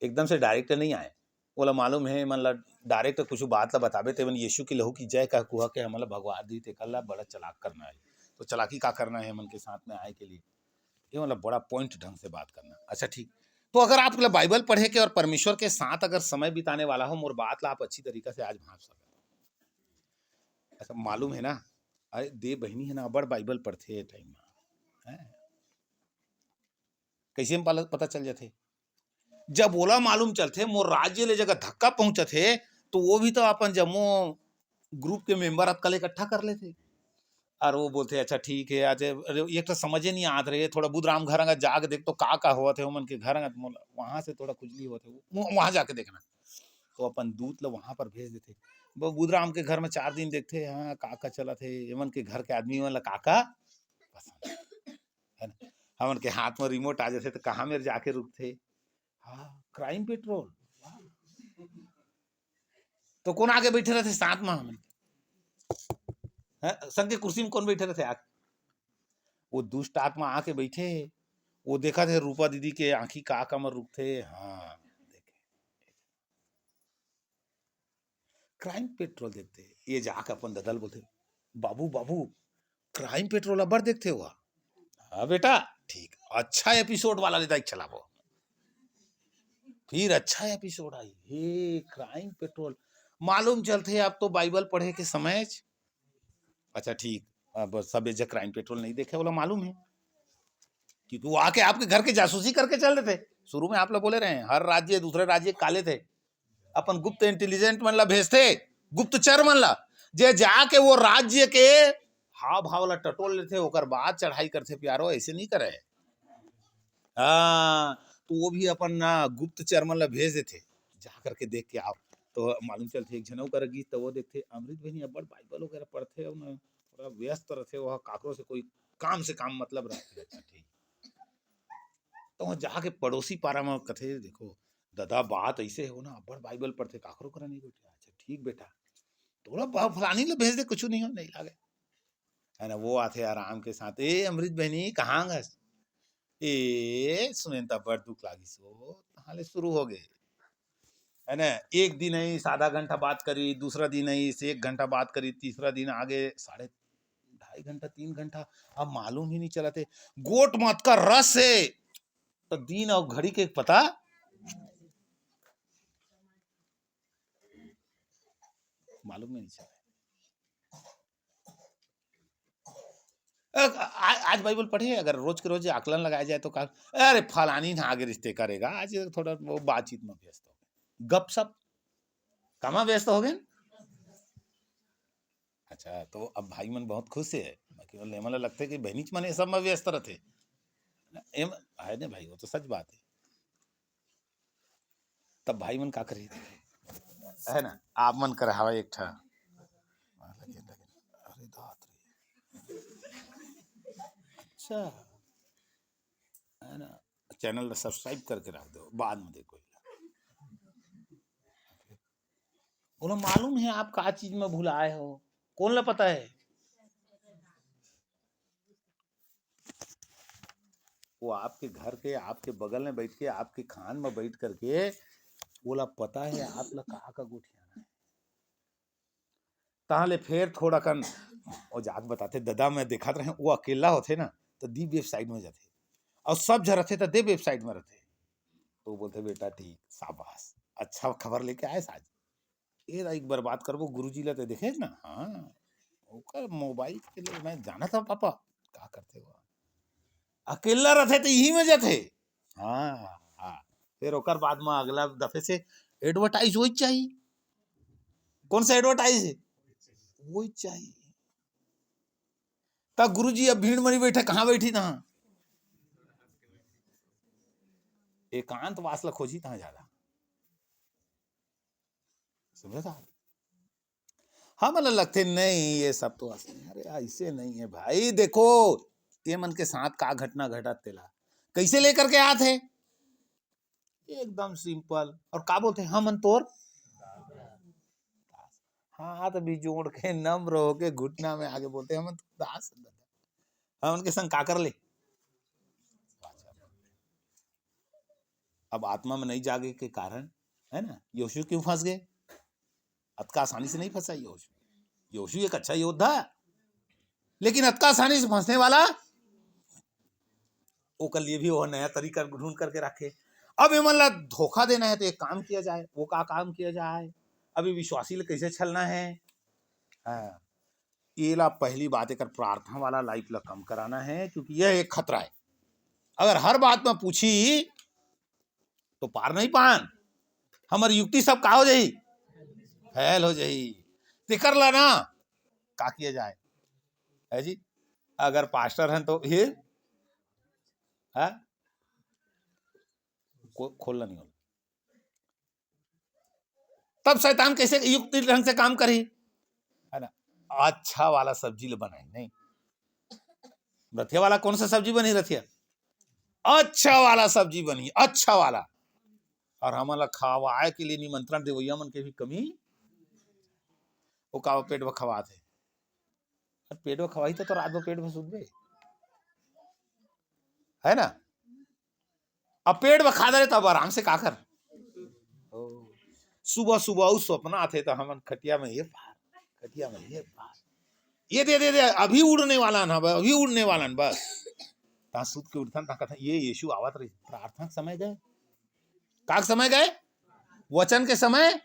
एकदम से डायरेक्ट नहीं आए। ओला मालूम है, मन ला डायरेक्ट कुछ बात ला बताबे, तेमन यीशु की लहू की जय कह कुहा के हमन ला भगवा दी, तेकर ला बड़ा चालाक करना है। तो चालाकी का करना है मन के साथ में आए के लिए? ये मतलब बड़ा पॉइंट ढंग से बात करना। अच्छा, ठीक। तो अगर आप ला बाइबल पढ़े के और परमेश्वर के साथ अगर समय बिताने वाला हो, मोर बात ला आप अच्छी तरीका से आज भांप सकते। अच्छा, मालूम है ना, अरे दे बहिनी है ना, बड़ बाइबल पढ़थे टाइम में, हैं? कैसे में पाला-, पता चल जाथे? जब ओला मालूम चलथे, मोर राज्य ले जगह धक्का पहुंचत हे, तो वो भी तो अपन जम्मो ग्रुप के मेंबर अतका ले इकट्ठा कर लेथे। और वो बोलथे, "अच्छा ठीक है, आज अरे एक तो समझे नहीं आत रहे, थोड़ा बुधराम घर अंगत जाके देख तो का का होवत है, ओमन के घर अंगत मोला वहां से थोड़ा खुजली होत है, वो, वहां जाके देखना।" तो अपन दूत ला वहां पर भेज देथे। वो बुधराम के घर में चार दिन देखथे, हाँ, का का चलत है, एमन के घर के आदमी मन ला का का पसंद है, है ना? हमन के हाथ में रिमोट आ जाथे तो कहाँ मेर जाके रुकथे? हाँ, क्राइम पेट्रोल। तो कौन आगे बैठे रहथे साथ में हमन? हैं? संग के कुर्सी में कौन बैठे रहथे आके? वो दुष्ट आत्मा आके बैठे, वो देखथे रूपा दीदी के आंखी का कमर रुकथे। हाँ, देखे। क्राइम पेट्रोल देखथे, ये जाके अपन ददा ल बोलथे, "बाबू, बाबू, क्राइम पेट्रोल अब्बड़ देखथे हुआ।" "हाँ बेटा, ठीक, अच्छा एपिसोड वाला ले दाई चलाबो।" फिर अच्छा एपिसोड आई, हे क्राइम पेट्रोल, मालूम चलथे अब तो बाइबल पढ़े के समय। अच्छा ठीक, अब सब एज क्राइम पेट्रोल नहीं देखे, ओला मालूम है, क्योंकि वो आके आपके घर के जासूसी करके चल देथे। शुरू में आप लोग बोले रहे हैं, हर राज्य दूसरे राज्य काले थे, अपन गुप्त इंटेलिजेंट मन ला भेजथे, गुप्तचर मन ला, जे जाके वो राज्य के हाव भाव ला टटोल लेथे, ओकर बाद चढ़ाई करथे। प्यारो, ऐसे नहीं करे। हाँ, तो वो भी अपन ना गुप्तचर मन ला भेज देथे, जा करके देख के आओ। तो मालूम चलथे, एक झन अउ करा गिस, तो वो देखथे, अमृत बहिनी अब्बड़ बाइबल वगैरह पढ़थे, अउ ना थोड़ा व्यस्त रथे, वो काकरो से कोई काम से काम मतलब रखे। अच्छा, ठीक। तो वहाँ जाके पड़ोसी पारा में कथे, "देखो ददा, बात ऐसे हो ना, अब्बड़ बाइबल पढ़थे, काकरो करा नहीं बैठे।" "अच्छा, ठीक बेटा, थोड़ा ब-, फलानी ला भेज दे, कुछ नहीं हो, नहीं लागे।" है ना, वो आथे आराम के साथ, "ए अमृत बहिनी, कहाँ हस?" ए, सुनेन त बड़ दुख लागिस हो, तहाँ ले शुरू हो गए। है ना, एक दिन आइस, आधा घंटा बात करिस, दूसरा दिन आइस, एक घंटा बात करिस, तीसरा दिन आगे साढ़े ढाई घंटा, तीन घंटा, अब मालूम ही नहीं चलत हे। गोठ म अतका रस हे, त दिन अउ घड़ी के पता मालूम ही नहीं चले। अ, आ-, आज बाइबल पढ़े, अगर रोज के रोज आकलन लगाया जाए तो का, "अरे फलानी ना आगे रिश्ते करेगा, आज थोड़ा वो बातचीत में व्यस्त हो गए, गपशप, कामा व्यस्त हो गए।" अच्छा, तो अब भाई मन बहुत खुश हे, बाकी एमन ला लगथे कि बहिनीच मन ये सब में व्यस्त रथे। एम-, है ने भाई, वो तो सच बात है। तब भाई मन का करही, है ना, आप मन कर हवा एक ठा, अरे बाप रे, अरे दात रे, त, है ना, चैनल ला सब्सक्राइब करके रख दो, बाद में देखो। ओला मालूम है आप का चीज में भुलाए हो, कौन ला पता है? वो आपके घर के, आपके बगल में बैठ के, आपके खान में बैठ करके, ओला पता है आप ला का का गोठियाना है। तहाँ ले फेर थोड़ा कन वो जात बताथे, ददा मैं देखत रहें, वो अकेला होथे ना, त दी वेबसाइट में जाथे, अउ सब झन रथे, त दे वेबसाइट में रथे। तो बोलथे, "बेटा ठीक, शाबाश, अच्छा खबर लेके आए आज।" ए ला एक बार बात करबो, गुरुजी ला ते देखे ना, हाँ, ओकर मोबाइल के लिए मैं जानत हँव पापा, का करथे वो। अकेला रथे त इही में जाथे। हाँ, हाँ। फिर ओकर बाद में अगला दफे से एडवर्टाइज वही चाहिए। कौन सा एडवर्टाइज है? वही चाहिए। त गुरुजी अब भीड़ में नहीं बैठे, कहाँ बैठी तहाँ? एकांतवास ला खोजी तहाँ ज्यादा। समझे था? हमन ला लगथे, "नहीं, ये सब तो असली।" अरे, ऐसे नहीं है भाई। देखो, ये मन के साथ का घटना घटत तेला कैसे लेकर के आत हे? एकदम सिंपल। और का बोलथे, "हमन तोर दास।" हाथ भी जोड़ के, नम्र होके, घुटना में आके बोलथे, "हमन तोर दास हन दादा।" हमन के संग का कर ले? अब आत्मा में नहीं जागे के कारण, है ना, यहोशू क्यों फंस गए? अतका आसानी से नहीं फंसा यहोशू। यहोशू एक अच्छा योद्धा, लेकिन अतका आसानी से फंसने वाला, ओकर लिए भी वो नया तरीका ढूंढ करके रखे। अब एमन ला धोखा देना है, तो एक काम किया जाए। वो का काम किया जाए? अभी विश्वासी ले कैसे छलना है? हाँ, ये ला पहली बात, एकर प्रार्थना वाला लाइफ ला कम कराना है, क्योंकि यह एक खतरा है। अगर हर बात में पूछी, तो पार नहीं पान, हमर युक्ति सब का हो जाही? फेल हो जाही। तेकर ला ना, का किया जाए? है जी, अगर पास्टर हैं तो ये, है? को-, खोलना नहीं होला। तब शैतान कैसे युक्ति ढंग से काम करही? है ना? अच्छा वाला सब्जी ले बनाई, नहीं? रथिया वाला कौन सा सब्जी बनी रथिया? अच्छा वाला सब्जी बनी, अच्छा वाला। और हमन ला खवाए के लिए निमंत्रण देवैया मन के भी कमी। वो का पेट भर खवात है। अब पेट भर खवाही तो, तो रात भर पेट भर सुतबे, है ना? अब पेट भर खा दे तब आराम से का कर। ओ, सुबह सुबह उ सपना आथे तो हमन खटिया में ये पार, खटिया में ये पार, ये दे दे दे, अभी उड़ने वाला ना, अभी उड़ने वाला ना, बस। ता सुत के उठथन, ता कथन, "ये यीशु आवत रही।" प्रार्थना के समय गए, का के समय गए? वचन के समय।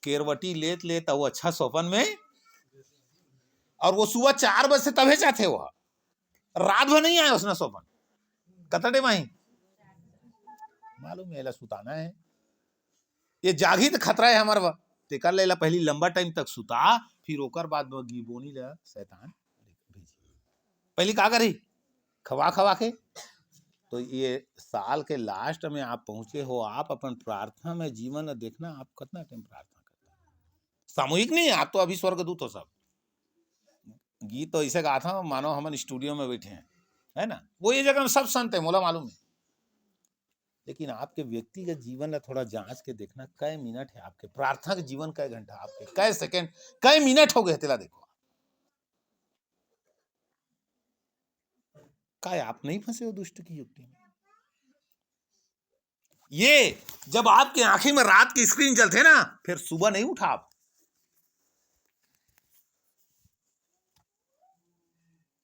केरवटी लेत लेत वो अच्छा सोपन में, और वो सुबह चार बजे से तभे जाथे, वो रात भर नहीं आए उसने सोपन। कतने माही मालूम है, एला सुताना है। ये जागही तो खतरा है हमार बा। तेकर ले एला पहली लंबा टाइम तक सुता, फिर ओकर बाद में गिबोनी ला शैतान भेजी। पहली का करी? खवा खवा के। तो ये साल के लास्ट में आप पहुंचे हो, आप अपन प्रार्थना में जीवन देखना, आप कितना टाइम प्रार्थना करते हैं। सामूहिक नहीं, आप तो अभी स्वर्गदूत हो सब। गीत तो ऐसे गाता हूँ मानो हमन स्टूडियो में बैठे हैं, है ना? वो ये जगह में सब संत है, मोला मालूम है। लेकिन आपके व्यक्तिगत जीवन ला थोड़ा जांच के देखना, कै मिनट है आपके प्रार्थना के जीवन, कै घंटा आपके, कै सेकंड, कै मिनट हो गए, तेला देखो। काय आप नहीं फंसे हो दुष्ट की युक्ति में? ये जब आपके आंखें में रात की स्क्रीन जलते ना, फिर सुबह नहीं उठा आप।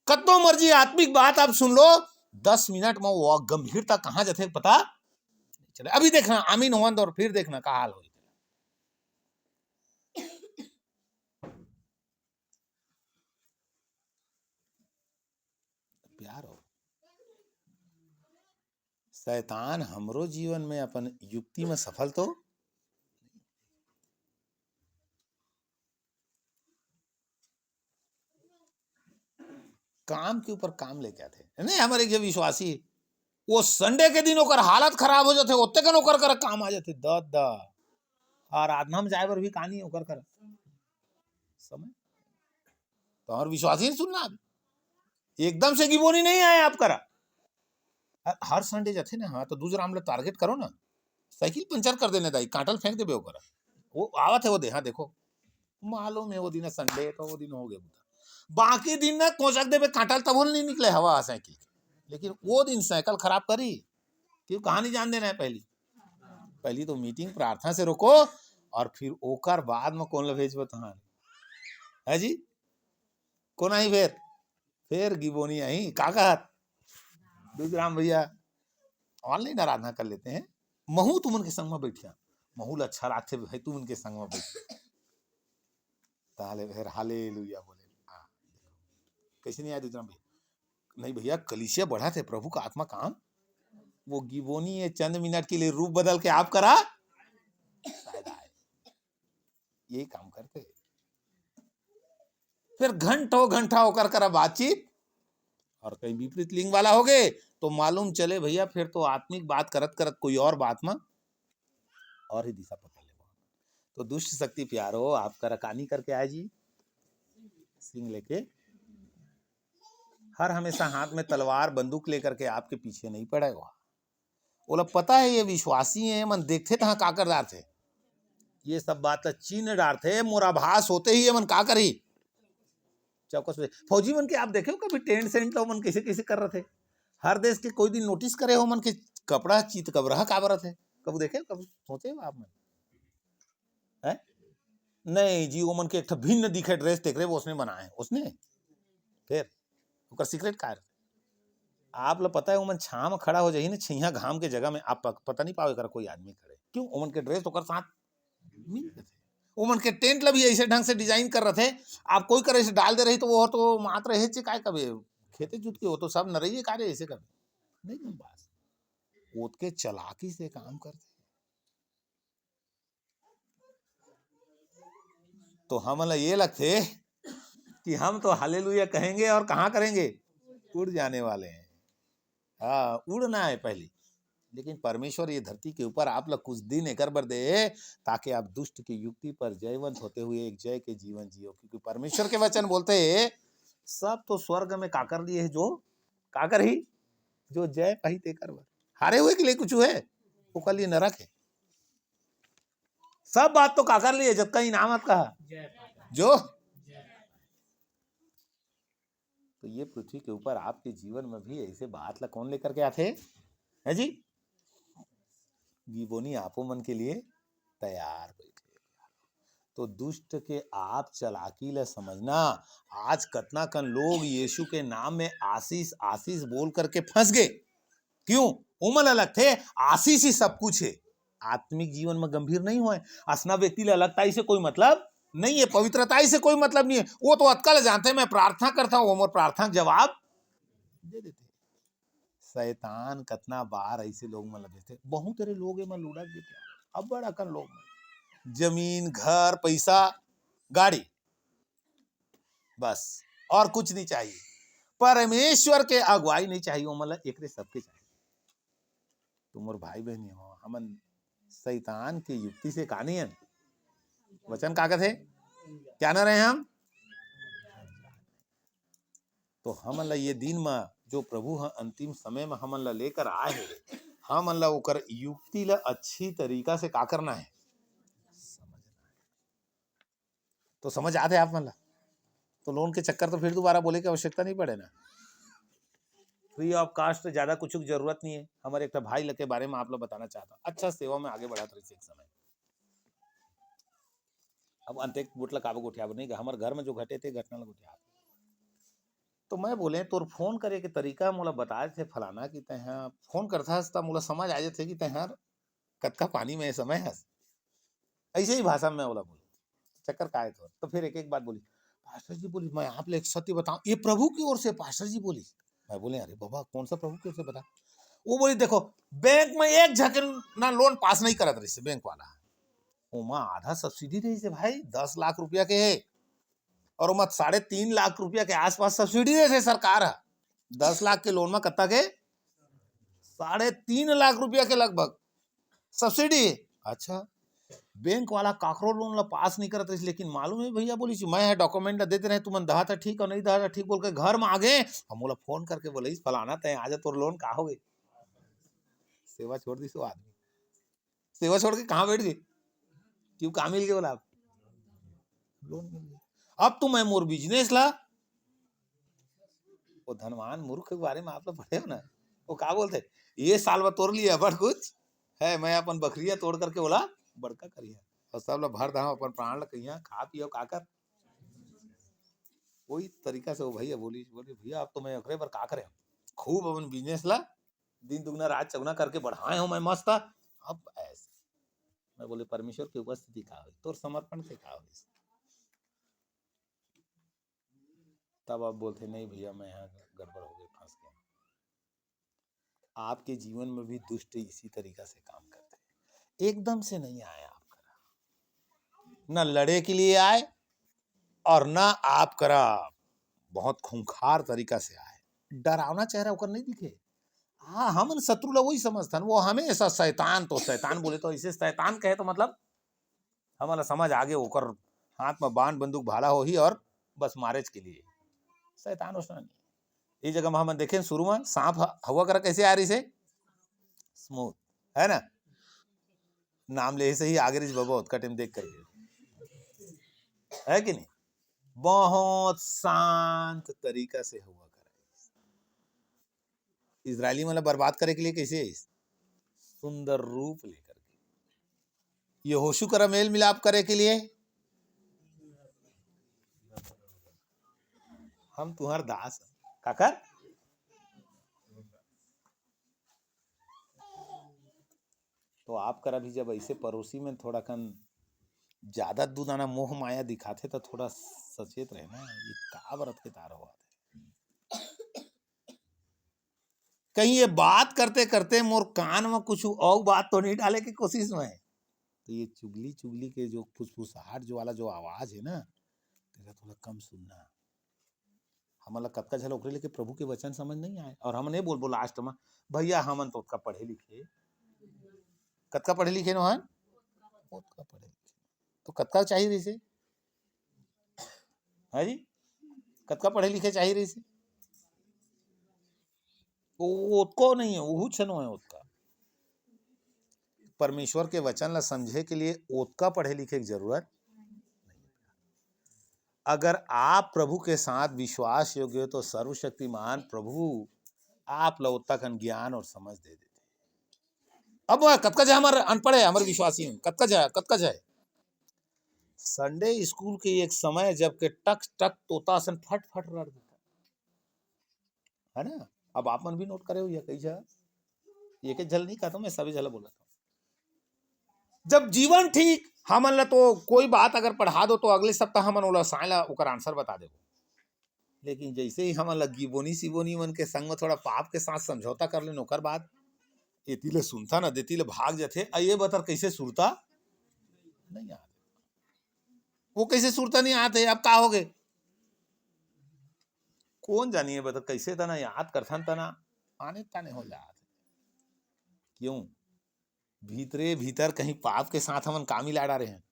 कतनो मर्जी आत्मिक बात आप सुन लो, दस मिनट में वो गंभीरता कहां जाथे पता चले। अभी देखना, आमीन होवन दो और फिर देखना का हाल हो। प्यार हो, शैतान हमरो जीवन में अपन युक्ति में सफल तो काम के ऊपर काम लेके आथे। नहीं, हमारे एक जो विश्वासी, वो संडे के दिन ओकर हालत खराब हो जाथे, ओते कन ओकर कर काम आ जाथे, द, द। आराधना में जाए बर भी कहानी ओकर कर समय। तो हमारे विश्वासी नहीं सुनना। एकदम से गिबोनी नहीं आए आप करा। ह-, हर संडे जाथे ना, हाँ, तो दूसरा हमला टारगेट करो ना, साइकिल पंचर कर देने दाई, कांटल फेंक देबे ओकरा। वो आवत है, वो दे, हाँ, देखो, मालूम है वो दिन संडे, तो वो दिन हो गया बुता। बाकी दिन ना कोचक देबे कांटल, तब नहीं निकले हवा साइकिल के। लेकिन वो दिन साइकिल खराब करी, क्यों, कहाँ नहीं जान देना है पहली। पहली तो मीटिंग प्रार्थना से रोको, और फिर ओकर बाद में कौन ला भेजबो तहां, है जी? कौन आई फिर? फिर गिबोनी आई, का कहत? दुधराम भैया, ऑनलाइन आराधना कर लेते हैं, महू तुमन के संग में बैठिया, महू ला अच्छा लागथे भाई, तुमन के संग में बैठ। ताले फिर हालेलुया बोले। हाँ। कैसे नहीं आए दुधराम भैया? नहीं भैया, कलीसिया बढ़त हे, प्रभु का आत्मा काम। वो गिबोनी ये चंद मिनट के लिए रूप बदल के आप करा, शायद आए। यही काम करते। फिर घंटों घंटा ओकर करा बातचीत, और कहीं विपरीत लिंग वाला हो गए, तो मालूम चले भैया, फिर तो आत्मिक बात करत करत कोई और बात में और ही दिशा पकड़ ले। तो दुष्ट शक्ति प्यारो, आप करा कानी करके आए जी, सिंग लेके, हर हमेशा हाथ में तलवार बंदूक लेकर के आपके पीछे नहीं पड़ेगा। ओला पता है ये विश्वासी है, मन देखथे तहाँ का कर डारथे, ये सब बात ला चिन्ह डारथे, मोर आभास होते ही ये मन का करही, चौकस हो जाए। फौजी मन के आप देखे हो कभी टेंट सेंट ला मन कैसे कैसे कर रहे थे? हर देश के कोई दिन नोटिस करे हो मन के कपड़ा चित कब रहा का बरत है? कभी देखे हो, कभी सोचे हो आप मन? हैं? नहीं जी, वो मन के एक ठो भिन्न दिखे ड्रेस, तेकरे वो उसने बनाए, उसने। फिर ओकर सीक्रेट का है? आप ला पता है, वो मन छांव में खड़ा हो जाही ना, छैया घाम के जगह में, आप पक-, पता नहीं पाओ एकर कोई आदमी खड़े। क्यों? वो मन के ड्रेस ओकर साथ मिल जाथे। वो मन के टेंट ला भी ऐसे ढंग से डिजाइन कर रहे थे, आप कोई करे ऐसे डाल दे रही तो वो तो मात्र है चे काय कबे खेते जुत के, वो तो सब नरइये का रे ऐसे कबे। नहीं, नहीं, बस ओतके चालाकी से काम करते। तो हमन ला ये लगथे कि हम तो हालेलुया कहेंगे और कहाँ करेंगे? उड़ जाने वाले हैं। हाँ, उड़ना है पहली। लेकिन परमेश्वर ये धरती के ऊपर आप ला कुछ दिन एकर बर दे, ताकि आप दुष्ट की युक्ति पर जयवंत होते हुए एक जय के जीवन जियो, क्योंकि परमेश्वर के वचन बोलथे, सब तो स्वर्ग में काकर लिए है, जो काकर ही, जो जय पाही तेकर बर। हारे हुए के लिए कुछ है, ओकर लिए नरक है। सब बात तो काकर लिए, जतका इनाम अतका है। जो तो ये पृथ्वी के ऊपर आपके जीवन में भी ऐसे बात ला कौन लेकर के आथे, है जी? गिबोनी आपो मन के लिए तैयार बैठे। तो दुष्ट के आप चालाकी ला समझना। आज कतना कन लोग यीशु के नाम में आशीष, आशीष बोल करके फंस गए। क्यों? ओमन ला लगथे आशीष ही सब कुछ है। आत्मिक जीवन में गंभीर नहीं होए। असना व्यक्ति ला लगता इसे कोई मतलब नहीं है, पवित्रता इसे कोई मतलब नहीं है। वो तो अतका ला जानथे, मैं प्रार्थना करता हूँ, वो मोर प्रार्थना के जवाब दे देथे। शैतान कतना बार ऐसे लोग मन ला देथे, बहुत तेरे लोग एमन लुढ़क देथे। अब्बड़ अकन लोग मन, जमीन, घर, पैसा, गाड़ी, बस, और कुछ नहीं चाहिए। परमेश्वर के अगुवाई नहीं चाहिए, ओमन ला एकरे सबके चाहिए। तो मोर भाई बहन हो, हमन शैतान के युक्ति से का नहीं हन? वचन का कथे? क्या ना रहे हम? तो हमन ला ये दिन म जो प्रभु ह अंतिम समय म हमन ला लेकर आए हे, हमन ला ओकर युक्ति ला अच्छी तरीका से का करना है, समझना है। तो समझ आते आप मन ला, तो लोन के चक्कर तो फिर दोबारा बोले के आवश्यकता नहीं पड़े ना। फ्री ऑफ कॉस्ट, ज्यादा कुछ की जरूरत नहीं है। हमारे एक ठा भाई लगे बारे में आप लोग बताना चाहता हूँ, अच्छा सेवा में आगे बढ़त रहिस एक समय। अब अंते गोठ ला काबर गोठियाबो नहीं, हमर घर में जो घटे थे घटना ला गोठिया। तो मैं बोले, तोर फोन करे के तरीका मोला बताए थे फलाना कि तैं फोन करथस त मोला समझ आ जाथे कि तैं कतका पानी में समय हस। ऐसे ही भाषा में ओला बोले, चक्कर का है तो, तो फिर एक एक बात बोली, पास्टर जी बोली, मैं आप ले एक सत्य बताऊं, ये प्रभु की ओर से पास्टर जी बोली। मैं बोले, अरे बाबा, कौन सा प्रभु की ओर से बता? वो बोली, देखो, बैंक में एक झके ना लोन पास नहीं करत रहिस बैंक वाला, ओमा आधा सब्सिडी रहिस भाई, दस लाख रुपया के है, और ओमा साढ़े तीन लाख रुपया के आसपास सब्सिडी रहिस सरकार ह। दस लाख के लोन में कत्ता के? साढ़े तीन लाख रुपया के लगभग सब्सिडी। अच्छा, बैंक वाला काकरो लोन ला पास नहीं करत रहिस, लेकिन मालूम है भैया, बोलिस मैं ह डॉक्यूमेंट ला देते रहे, तुमन दहा त ठीक और नहीं दहा त ठीक बोल के घर में आ गए। हम बोला फोन करके बोलिस, फलाना तय आ जा, तोर लोन का हो गए? सेवा छोड़ दिस वो आदमी, सेवा छोड़ के कहाँ बैठ गए? क्यों, कहाँ मिल गए बोला आप? लोन मिल गया। अब तो मैं मोर बिजनेस ला, वो धनवान मूर्ख के बारे में आप लोग पढ़े हो ना, वो का बोलते, ये साल में तोड़ लिया बड़ कुछ है, मैं अपन बखरिया तोड़ करके बोला बड़का करिया, और सब लोग भर धाम अपन प्राण ला कहिया खा पियो का कर। वही तरीका से वो भैया बोली, बोली भैया अब तो मैं ओकरे पर का करे, खूब अपन बिजनेस ला दिन दुगना रात चौगुना करके बढ़ाए हो मैं मस्त। अब ऐसे मैं बोले परमेश्वर की उपस्थिति का हुई, तोर समर्पण से का हुई? तब आप बोलते नहीं भैया मैं यहाँ गड़बड़ हो गए, फंस गए। आपके जीवन में भी दुष्ट इसी तरीका से काम करते हैं, एकदम से नहीं आए आप करा, ना लड़े के लिए आए और ना आप करा बहुत खूंखार तरीका से आए, डरावना चेहरा ओकर नहीं दिखे। हाँ, हमन शत्रु ला वही समझथन, वो हमेशा शैतान, तो शैतान बोले तो इसे शैतान कहे तो मतलब हमन ला समझ आगे, ओकर हाथ में बाण बंदूक भाला होही और बस मारेज के लिए। शैतान उसना नहीं। ये जगह में हमन देखें शुरू में सांप ह-, हवा करा कैसे आ रही से, स्मूथ, है ना? नाम ले से ही आगे रिस बबो कटे में देख कर, है कि नहीं? बहुत शांत तरीका से हवा करा। इसराइली मन ला बर्बाद करे के लिए कैसे आइस? सुंदर रूप लेकर के। यहोशू करा मेल मिलाप करे के लिए, हम तुम्हार दास हन। काकर? तो आप करा भी जब ऐसे पड़ोसी में थोड़ा कन ज्यादा दू दाना मोह माया दिखाथे, तो थोड़ा सचेत रहे ना, ये का बरत के तार होवत हे। कहीं ये बात करते करते मोर कान में कुछ अउ बात तो नहीं डाले के कोशिश में है। तो ये चुगली चुगली के जो फुसफुसाहट जो वाला जो आवाज है ना, तेरा थोड़ा कम सुनना। हमन ला कतका झन ओकरे लेके प्रभु के वचन समझ नहीं आए, और हमन ये बोलबो लास्ट में, भैया हमन तो ओतका पढ़े लिखे, कतका पढ़े लिखे नोहन, ओतका पढ़े लिखे, तो कतका चाहिए रहिसे? हाँ जी, कतका पढ़े लिखे चाहिए रहिसे? वो ओतको नहीं है, वो छनो है ओतका। परमेश्वर के वचन ला समझे के लिए ओतका पढ़े लिखे की जरूरत नहीं। अगर आप प्रभु के साथ विश्वास योग्य हो, तो सर्वशक्तिमान प्रभु आप ला ओतका कन ज्ञान और समझ दे देथे। अब वह कतका झन हमर अनपढ़ है, हमर विश्वासी है, कतका झन, कतका झन है। संडे स्कूल के एक समय जब के टक टक तोता असन फट फट रड़ देता, है ना? अब आप मन भी नोट करे हो या कई झन, एक झन नहीं कहता हूँ मैं, सभी झन ला बोला था। जब जीवन ठीक, हमन ला तो कोई बात अगर पढ़ा दो तो अगले सप्ताह हमन ओला साय ला ओकर आंसर बता देबो। लेकिन जैसे ही हमन ला गिबोनी सिबोनी मन के संग में थोड़ा पाप के साथ समझौता कर लेन, ओकर बाद एती ले सुनता ना, देती ले भाग जाथे। आ ये बतर कैसे सुरता नहीं आत, वो कैसे सुरता नहीं आत है, अब का हो गए? कौन जानिए बता कैसे तना याद करथन तना आने ताने हो जात। क्यों? भीतरे भीतर कहीं पाप के साथ हमन का मिला डारे हैं।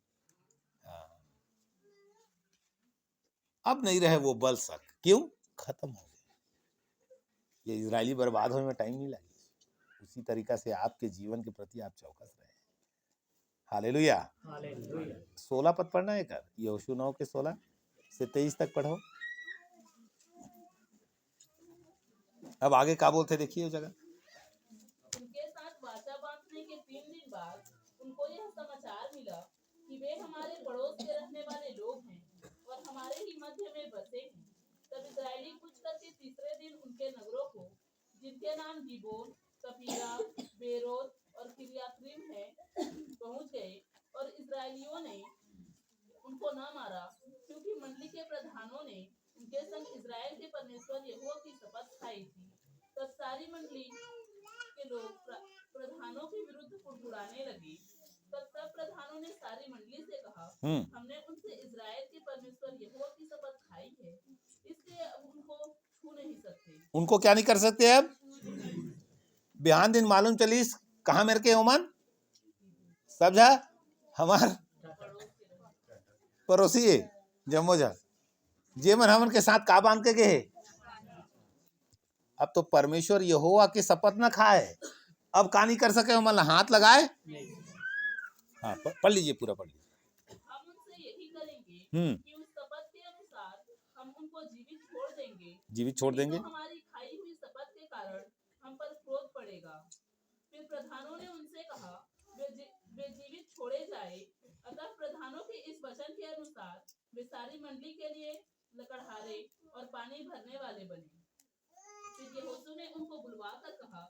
हाँ। अब नहीं रहे वो बल शक। क्यों? खत्म हो गए। ये इसराइली बर्बाद होने में टाइम नहीं लगे। उसी तरीका से आपके जीवन के प्रति आप चौकस रहे। हालेलुया। हालेलुया। सोलह पद पढ़ना है कर, यहोशू नौ के सोलह से तेईस तक पढ़ो। अब आगे का बोलते देखिए वो जगह। उनके साथ वाचा बांधने के तीन दिन बाद उनको यह समाचार मिला कि वे हमारे पड़ोस के रहने वाले लोग हैं और हमारे ही मध्य में बसे हैं। तब इस्राएली कूच करके तीसरे दिन उनके नगरों को, जिनके नाम गिबोन, कपीरा, बेरोत और किरियातरीम है, पहुंच गए और इस्राएलियों ने उनको न मारा, क्योंकि मंडली के प्रधानों ने उनके संग इस्राएल के परमेश्वर यहोवा की शपथ खाई थी। तब सारी मंडली के लोग प्र-, प्रधानों के विरुद्ध कुड़कुड़ाने लगे। तब सब प्रधानों ने सारी मंडली से कहा, हम्म। हमने उनसे इस्राएल के परमेश्वर यहोवा की शपथ खाई है, इसलिए अब उनको छू नहीं सकते। उनको क्या नहीं कर सकते अब? बिहान दिन मालूम चलिस कहाँ मेर के ओमन, सब झा हमार पड़ोसी हे, जम्मो झन, जे मन हमन के साथ का बांध के गे हे। अब तो परमेश्वर यहोवा के शपथ न खाए, अब का नहीं कर सके, ओमन ला हाथ लगाए। हाँ, प-, पढ़ लीजिए, पूरा पढ़ लीजिए। हम उनसे यही करेंगे हम्म। कि उस शपथ के अनुसार हम उनको जीवित छोड़ देंगे। जीवित छोड़ नहीं तो देंगे। हमारी खाई हुई शपथ के कारण हम पर क्रोध पड़ेगा। फिर प्रधानों ने उनसे कहा, वे जी-, वे जीवित छोड़े जाए। अतः प्रधानों के इस वचन के अनुसार वे सारी मंडली के लिए लकड़हारे और पानी भरने वाले बने। फिर यहोशू ने उनको बुलवा कर कहा,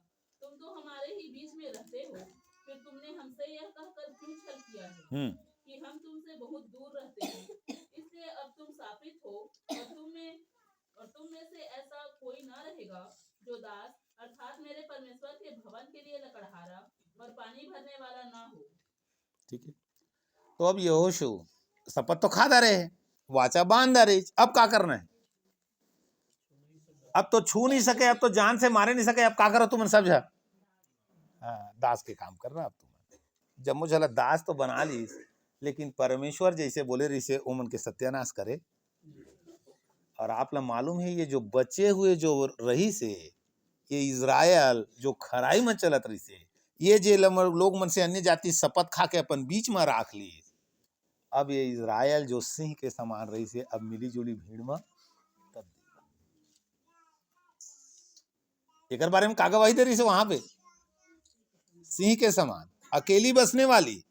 तुम तो हमारे ही बीच में रहते हो, फिर तुमने हमसे यह कहकर क्यों छल किया है हम्म। कि हम तुमसे बहुत दूर रहते हैं? इसलिए अब तुम शापित हो और तुम में, और तुम में से ऐसा कोई ना रहेगा जो दास अर्थात मेरे परमेश्वर के भवन के लिए लकड़हारा और पानी भरने वाला ना हो। ठीक है, तो अब यहोशू शपथ तो खा डारे हे, वाचा बांध डारे हे, अब का करना हे? अब तो छू नहीं सके, अब तो जान से मारे नहीं सके, अब का करो तुमन सब झन? हाँ, दास के काम करना अब तुमन। जम्मो झन ला दास तो बना लीस, लेकिन परमेश्वर जैसे बोले रहिसे, ओमन के सत्यानाश करे। और आप ला मालूम हे, ये जो बचे हुए जो रहिसे, ये इजरायल जो खराई में चलत रहिसे, ये जे लम-, लोग मन से अन्य जाति शपथ खा के अपन बीच में राख ली, अब ये इजरायल जो सिंह के समान रहिसे, अब मिली जुली भीड़ में तब एकर बारे में का गवाही दे रहिसे वहां पे? सिंह के समान अकेली बसने वाली,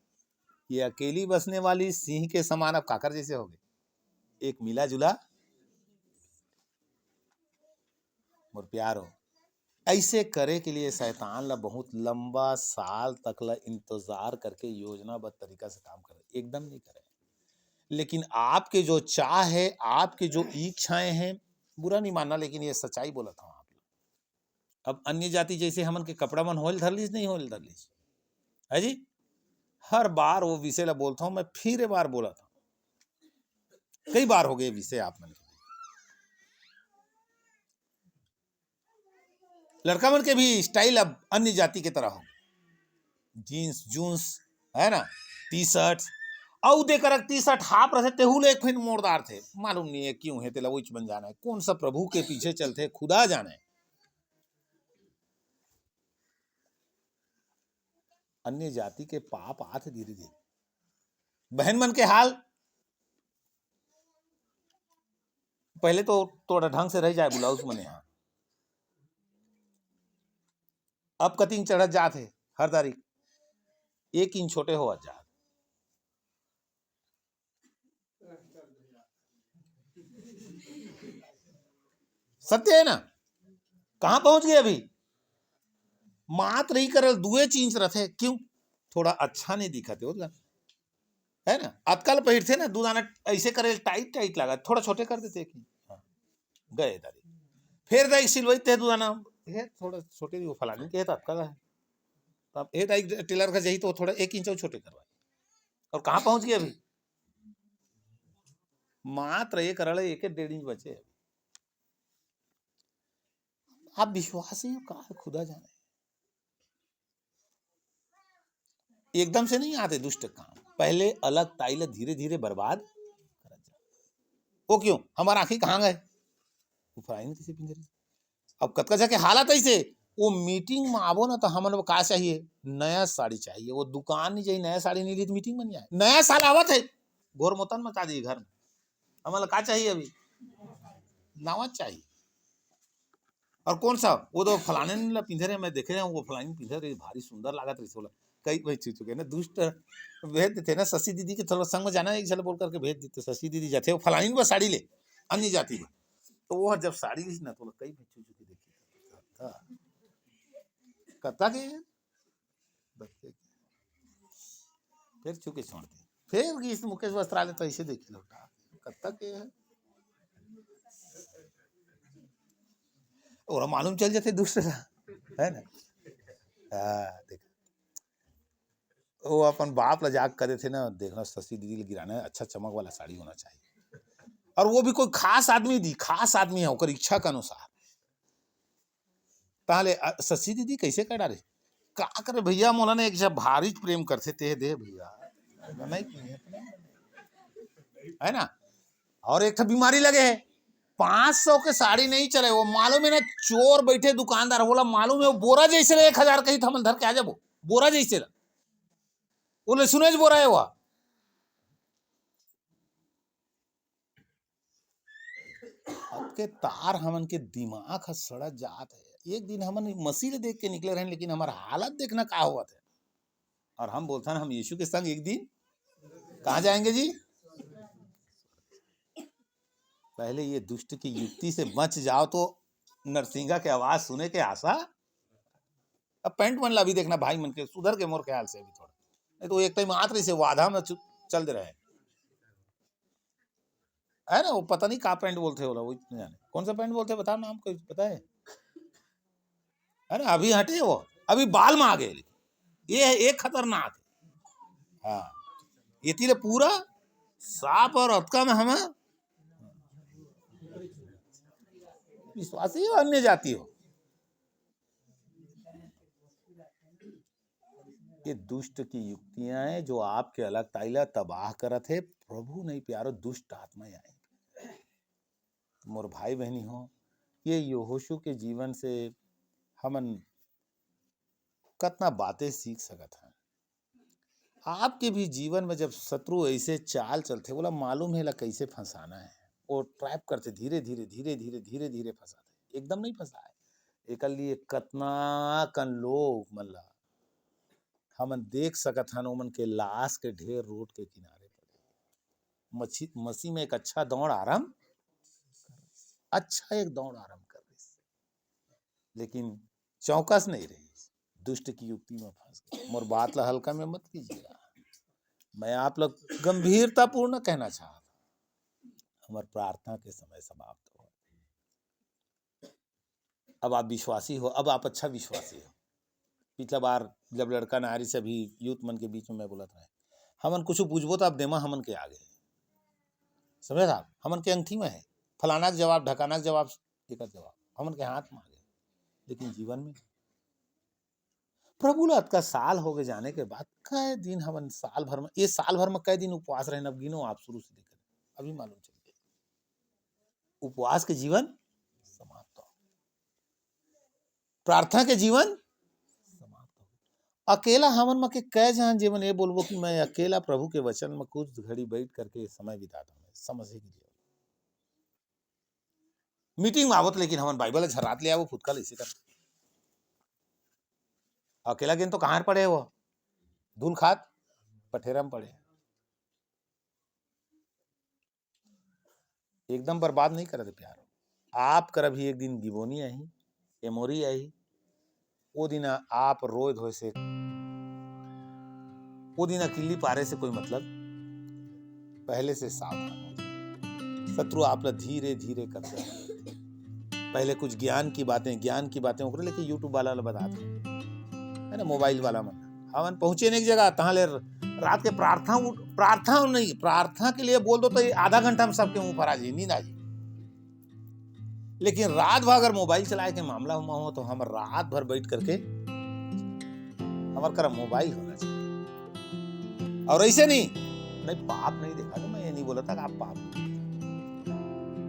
ये अकेली बसने वाली सिंह के समान अब काकर जैसे होगे? एक मिला जुला। मोर प्यारो, ऐसे करे के लिए शैतान ला बहुत लंबा साल तक ला इंतजार करके योजनाबद्ध तरीका से काम करे, एकदम नहीं करे। लेकिन आपके जो चाह है, आपके जो इच्छाएं हैं, बुरा नहीं मानना, लेकिन ये सच्चाई बोलत हूँ आप लोग। अब अन्य जाति जैसे हमन के कपड़ा मन होल धर लीस, नहीं होल धर लीस, है जी? हर बार वो विषय ला बोलता हूँ मैं, फिर एक बार बोला था, कई बार हो गए विषय आप मन के। लड़का मन के भी स्टाइल अब अन्य जाति के तरह हो, जींस जूंस, है ना, टी शर्ट, अउ दे करक टी शर्ट हाफ रथे, तेहू ले एक फिन मोड़ डारथे। मालूम नहीं है क्यों है, तेला उच बन जाना है, कौन सा प्रभु के पीछे चलथे, खुदा जाने। अन्य जाति के पाप आथे धीरे धीरे। बहन मन के हाल, पहले तो थोड़ा ढंग से रह जाए ब्लाउज मन यहाँ, अब कतिंग चढ़त जात हे, हर तारीख एक इंच छोटे होवत जात। सत्य है ना? कहाँ पहुंच गए अभी? मात्र ही करल दुए इंच रथे, क्यों? थोड़ा अच्छा नहीं दिखत हे, ओला, है ना? आजकल पहिरथे ना, दू दाना ऐसे करे, टाइट टाइट लागत, थोड़ा छोटे कर देते कि हाँ, गए दारी। फिर दाई सिलवाई ते दू दाना, हे थोड़ा छोटे, वो फलानी के हे तो अतका हे। तब हे दाई टेलर का जाही तो थोड़ा एक इंच अउ छोटे करवाई। और कहाँ पहुंच गए अभी? मात्र एक रड़े, एक डेढ़ इंच बचे हे। आप विश्वासी हो का, खुदा जाने। एकदम से नहीं आते दुष्ट काम, पहले अलग ताई ला धीरे धीरे बर्बाद करत जा। वो क्यों? हमार आँखी कहाँ गए? वो फलाइन कैसे पिंधे रहे? अब कतका झन के हालत ऐसे, वो मीटिंग में आबो ना तो हमन ला का चाहिए? नया साड़ी चाहिए। वो दुकान नहीं चाहिए, नया साड़ी नहीं ली तो मीटिंग में नहीं आए। नया साल आवत हे, घोर मोतन मचा दिए घर में। हमन ला का चाहिए अभी? नवा चाहिए। और कौन सा? वो तो फलाने ला पिंधे रहे, मैं देखे रहे, वो फलानी पिंधे रहे, भारी सुंदर लागत रहिस। बोला, कई भाई चुचु के ना दुष्ट भेज देते ना, शशि दीदी के थोड़ा संग में जाना, एक झन बोल करके भेज देते, शशि दीदी जाते, वो फलानी बस साड़ी ले, अन्य जाति में। तो वो जब साड़ी ली ना, तो बोला, कई भाई चुचु के देखिए, कत्ता के? बच्चे के। फिर चुके छोड़ दे। फिर इस मुकेश वस्त्रालय तो ऐसे देखी लौटा, कत्ता के हे? ओला मालूम चल जाथे दुष्ट ला, है ना? हाँ, देख, वो अपन बाप ला जाके कहे थे ना, देखना शशि दीदी ला गिराना है, अच्छा चमक वाला साड़ी होना चाहिए। और वो भी कोई खास आदमी दी, खास आदमी है, ओकर इच्छा के अनुसार। ताहले, अ, शशि दीदी कैसे कह डारे? का करे भैया, मोला ना एक झन भारी प्रेम करथे, ते दे भैया। नहीं किए, है ना? और एक ठो बीमारी लगे है, पाँच सौ के साड़ी नहीं चले, वो मालूम है ना, चोर बैठे दुकानदार, बोला मालूम है, वो बोरा जैसे ले एक हजार कही था, मन धर के आ जाबो, बोरा जैसे ला, वो ले सुनेज बोरा है वो। अब के तार हमन के दिमाग ह सड़त जात है। एक दिन हमन मसीह ले देख के निकले रहन, लेकिन हमार हालत देखना का होवत है। और हम बोलथन, हम यीशु के संग एक दिन कहाँ जाएंगे जी? पहले ये दुष्ट की युक्ति से बच जाओ तो नरसिंगा के आवाज सुने के आशा। अब पैंट मन ला भी देखना भाई मन के, सुधर के मोर ख्याल से अभी थोड़ा, नहीं तो एक टाइम आत रही से वादा में चु-, चल दे रहे हैं। है ना, वो पता नहीं का पैंट बोलते होला, वो इतने जाने कौन सा पैंट बोलते, बताओ नाम, कोई पता है? है ना, अभी हटे वो, अभी बाल में आ गए, लेकिन ये है एक खतरनाक। हाँ, ये तीर पूरा साफ और अतका में हम विश्वासी हो, अन्य जाति हो। ये दुष्ट की युक्तियां हैं जो आपके अलग ताइला तबाह करत है। प्रभु नहीं प्यारो, दुष्ट आत्मा आए। मोर भाई बहनी हो, ये यहोशू के जीवन से हमन कतना बातें सीख सकत हन। आपके भी जीवन में जब शत्रु ऐसे चाल चलथे, बोला मालूम है ला कैसे फंसाना है, वो ट्रैप करथे, धीरे धीरे धीरे धीरे धीरे धीरे फंसाथे, एकदम नहीं फंसाए। एकर लिए कतना कन लोग मन ला हमन देख सकत हन, ओमन के लाश के ढेर रोड के किनारे पड़े। मछी-, मसीह में एक अच्छा दौड़ आरंभ, अच्छा एक दौड़ आरंभ कर रही, लेकिन चौकस नहीं रही, दुष्ट की युक्ति में फंस गए। मोर बात ला हल्का में मत कीजिएगा, मैं आप लोग गंभीरतापूर्ण कहना चाहता हूँ, हमार प्रार्थना के समय समाप्त हो। अब आप विश्वासी हो, अब आप अच्छा विश्वासी हो। पिछला बार जब लड़का नारी से अभी यूथ मन के बीच में मैं बोलत रहे, हमन कुछ पूछबो तो आप देमा हमन के आगे, समझे साहब? हमन के अंगठी में है, फलाना के जवाब, ढकाना के जवाब, एकर जवाब हमन के हाथ में आगे, लेकिन जीवन में प्रभु ला अतका साल हो गए जाने के बाद, कई दिन हमन साल भर में, ये साल भर में कई दिन उपवास रहना, अब गिनो आप शुरू से देख, अभी मालूम चल गया। उपवास के जीवन समाप्त हो, प्रार्थना के जीवन समाप्त हो। अकेला हमन म के कई झन जेमन ये बोलबो कि मैं अकेला प्रभु के वचन में कुछ घड़ी बैठ करके समय बिताता हूँ, समझे के लिए मीटिंग में आवत, लेकिन हमन बाइबल झरात ले आवो, फुटका ले इसे कर। अकेला गेन तो कहाँ पड़े हो? धूल खात पठेरा में पड़े। एकदम बर्बाद नहीं करत प्यार। आप कर भी एक दिन गिबोनी आही, एमोरी आही, वो दिन आप रोए धोए से, वो दिन अकेली पारे से कोई मतलब, पहले से सावधान हो जाए। शत्रु आप ला धीरे धीरे कब्जा कर लेथे। पहले कुछ ज्ञान की बातें, ज्ञान की बातें ओकरे लेके YouTube वाला ला बता दे, है ना, मोबाइल वाला मन। हमन पहुंचे नहीं एक जगह, तहाँ ले रात के प्रार्थना उठ-, प्रार्थना नहीं, प्रार्थना के लिए बोल दो तो ये आधा घंटा में सबके मुंह पर आ जाए, नींद आ जाए। लेकिन रात भर अगर मोबाइल चलाए के मामला हुआ हो तो हम रात भर बैठ करके हमारे करा मोबाइल होना चाहिए। और ऐसे नहीं, नहीं, पाप नहीं देखा, तो मैं ये नहीं बोला था कि आप पाप नहीं देखा।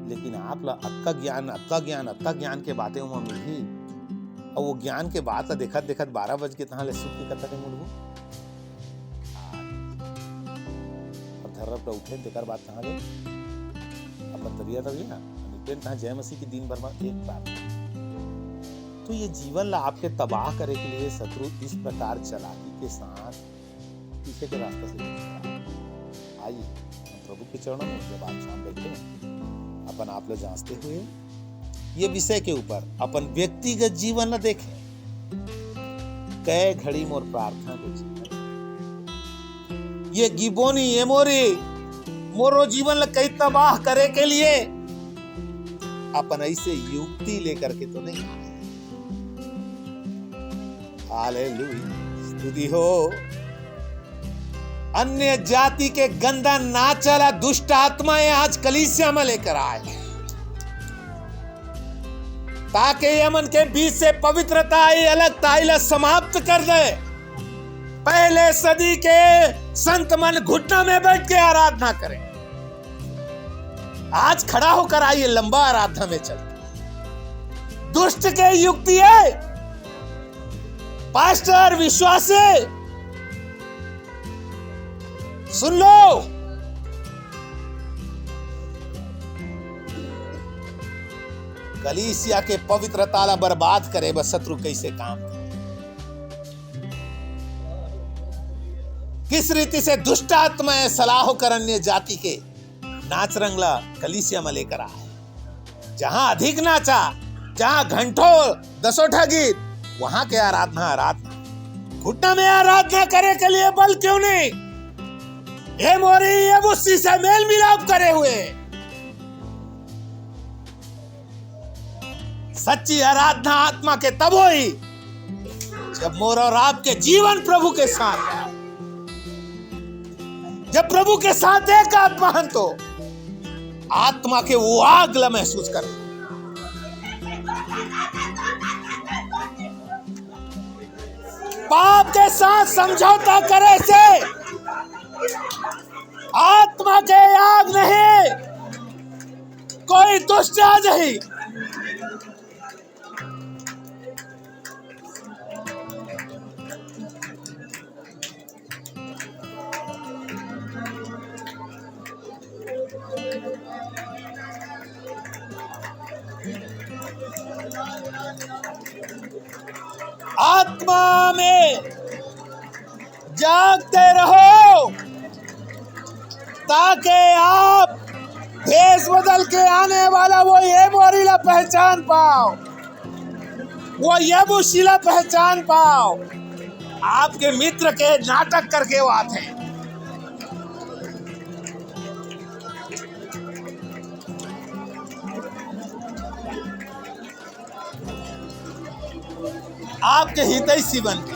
लेकिन आप ला अतका ज्ञान, अतका ज्ञान, अतका ज्ञान के बातें हुआ मिली, और वो ज्ञान के बात ला देखत देखत बारह बज के तहाँ ले सुत के कब तक मुड़बो? अब धर्रब का उठे, तेकर बाद कहाँ गए? अपन तरिया तरिया, निकले कहाँ? जय मसीह की दिन भर में एक बार। तो ये जीवन ला आपके तबाह करे के लिए शत्रु इस प्रकार चालाकी के साथ पीछे के रास्ता से घुस रहा है। आइए, हम प्रभु के चरणों में जब आप शाम बैठे हैं, अपन आप ला जांचते हुए ये विषय के ऊपर अपन व्यक्तिगत जीवन ला देखें। कै घड़ी मोर प्रार्थना के जीवन, ये गिबोनी, एमोरी मोरो जीवन ला कई तबाह करे के लिए अपन ऐसे युक्ति लेकर के तो नहीं आए। हालेलुया, स्तुति हो। अन्य जाति के गंदा नाचा ला दुष्ट आत्माएं आज कलीसिया में लेकर आए, ताकि ये मन के बीच से पवित्रता, ये अलगताई ला समाप्त कर दे। पहले सदी के संत मन घुटना में बैठ के आराधना करें। आज खड़ा होकर आइए, लंबा आराधना में चलते। दुष्ट के युक्ति है, पास्टर, विश्वासी, सुन लो, कलीसिया के पवित्रता ला बर्बाद करे बर शत्रु कैसे काम करे, किस रीति से दुष्ट आत्मा ए सलाह कर अन्य जाति के नाच रंग ला कलीसिया में लेकर आए। जहां अधिक नाचा, जहां घंटों दसों ठा गीत, वहां के आराधना, आराधना। घुटना में आराधना करे के लिए बल क्यों नहीं? ए मोरी, ए बुस्सी से मेल मिलाप करे हुए। सच्ची आराधना आत्मा के तब होई, जब मोर और आपके जीवन प्रभु के साथ, जब प्रभु के साथ एक आत्मा हन, तो आत्मा के वो आग ला महसूस कर। पाप के साथ समझौता करे से आत्मा के आग नहीं, कोई दुष्ट आ जाही। आत्मा में जागते रहो, ताकि आप भेष बदल के आने वाला वो ए मोरी ला पहचान पाओ, वो यबूसी ला पहचान पाओ। आपके मित्र के नाटक करके वो आथे। आपके हितैषी बन के।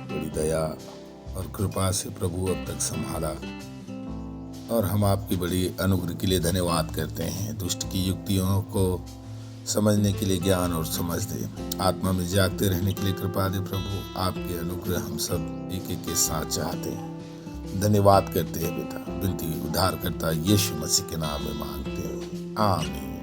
बड़ी दया और कृपा से प्रभु अब तक संभाला, और हम आपकी बड़ी अनुग्रह के लिए धन्यवाद करते हैं। दुष्ट की युक्तियों को समझने के लिए ज्ञान और समझ दे। आत्मा में जागते रहने के लिए कृपा दे प्रभु। आपके अनुग्रह हम सब एक एक के साथ चाहते हैं। धन्यवाद करते हैं पिता। विनती उद्धारकर्ता यीशु मसीह के नाम में मांगते हैं, आमीन।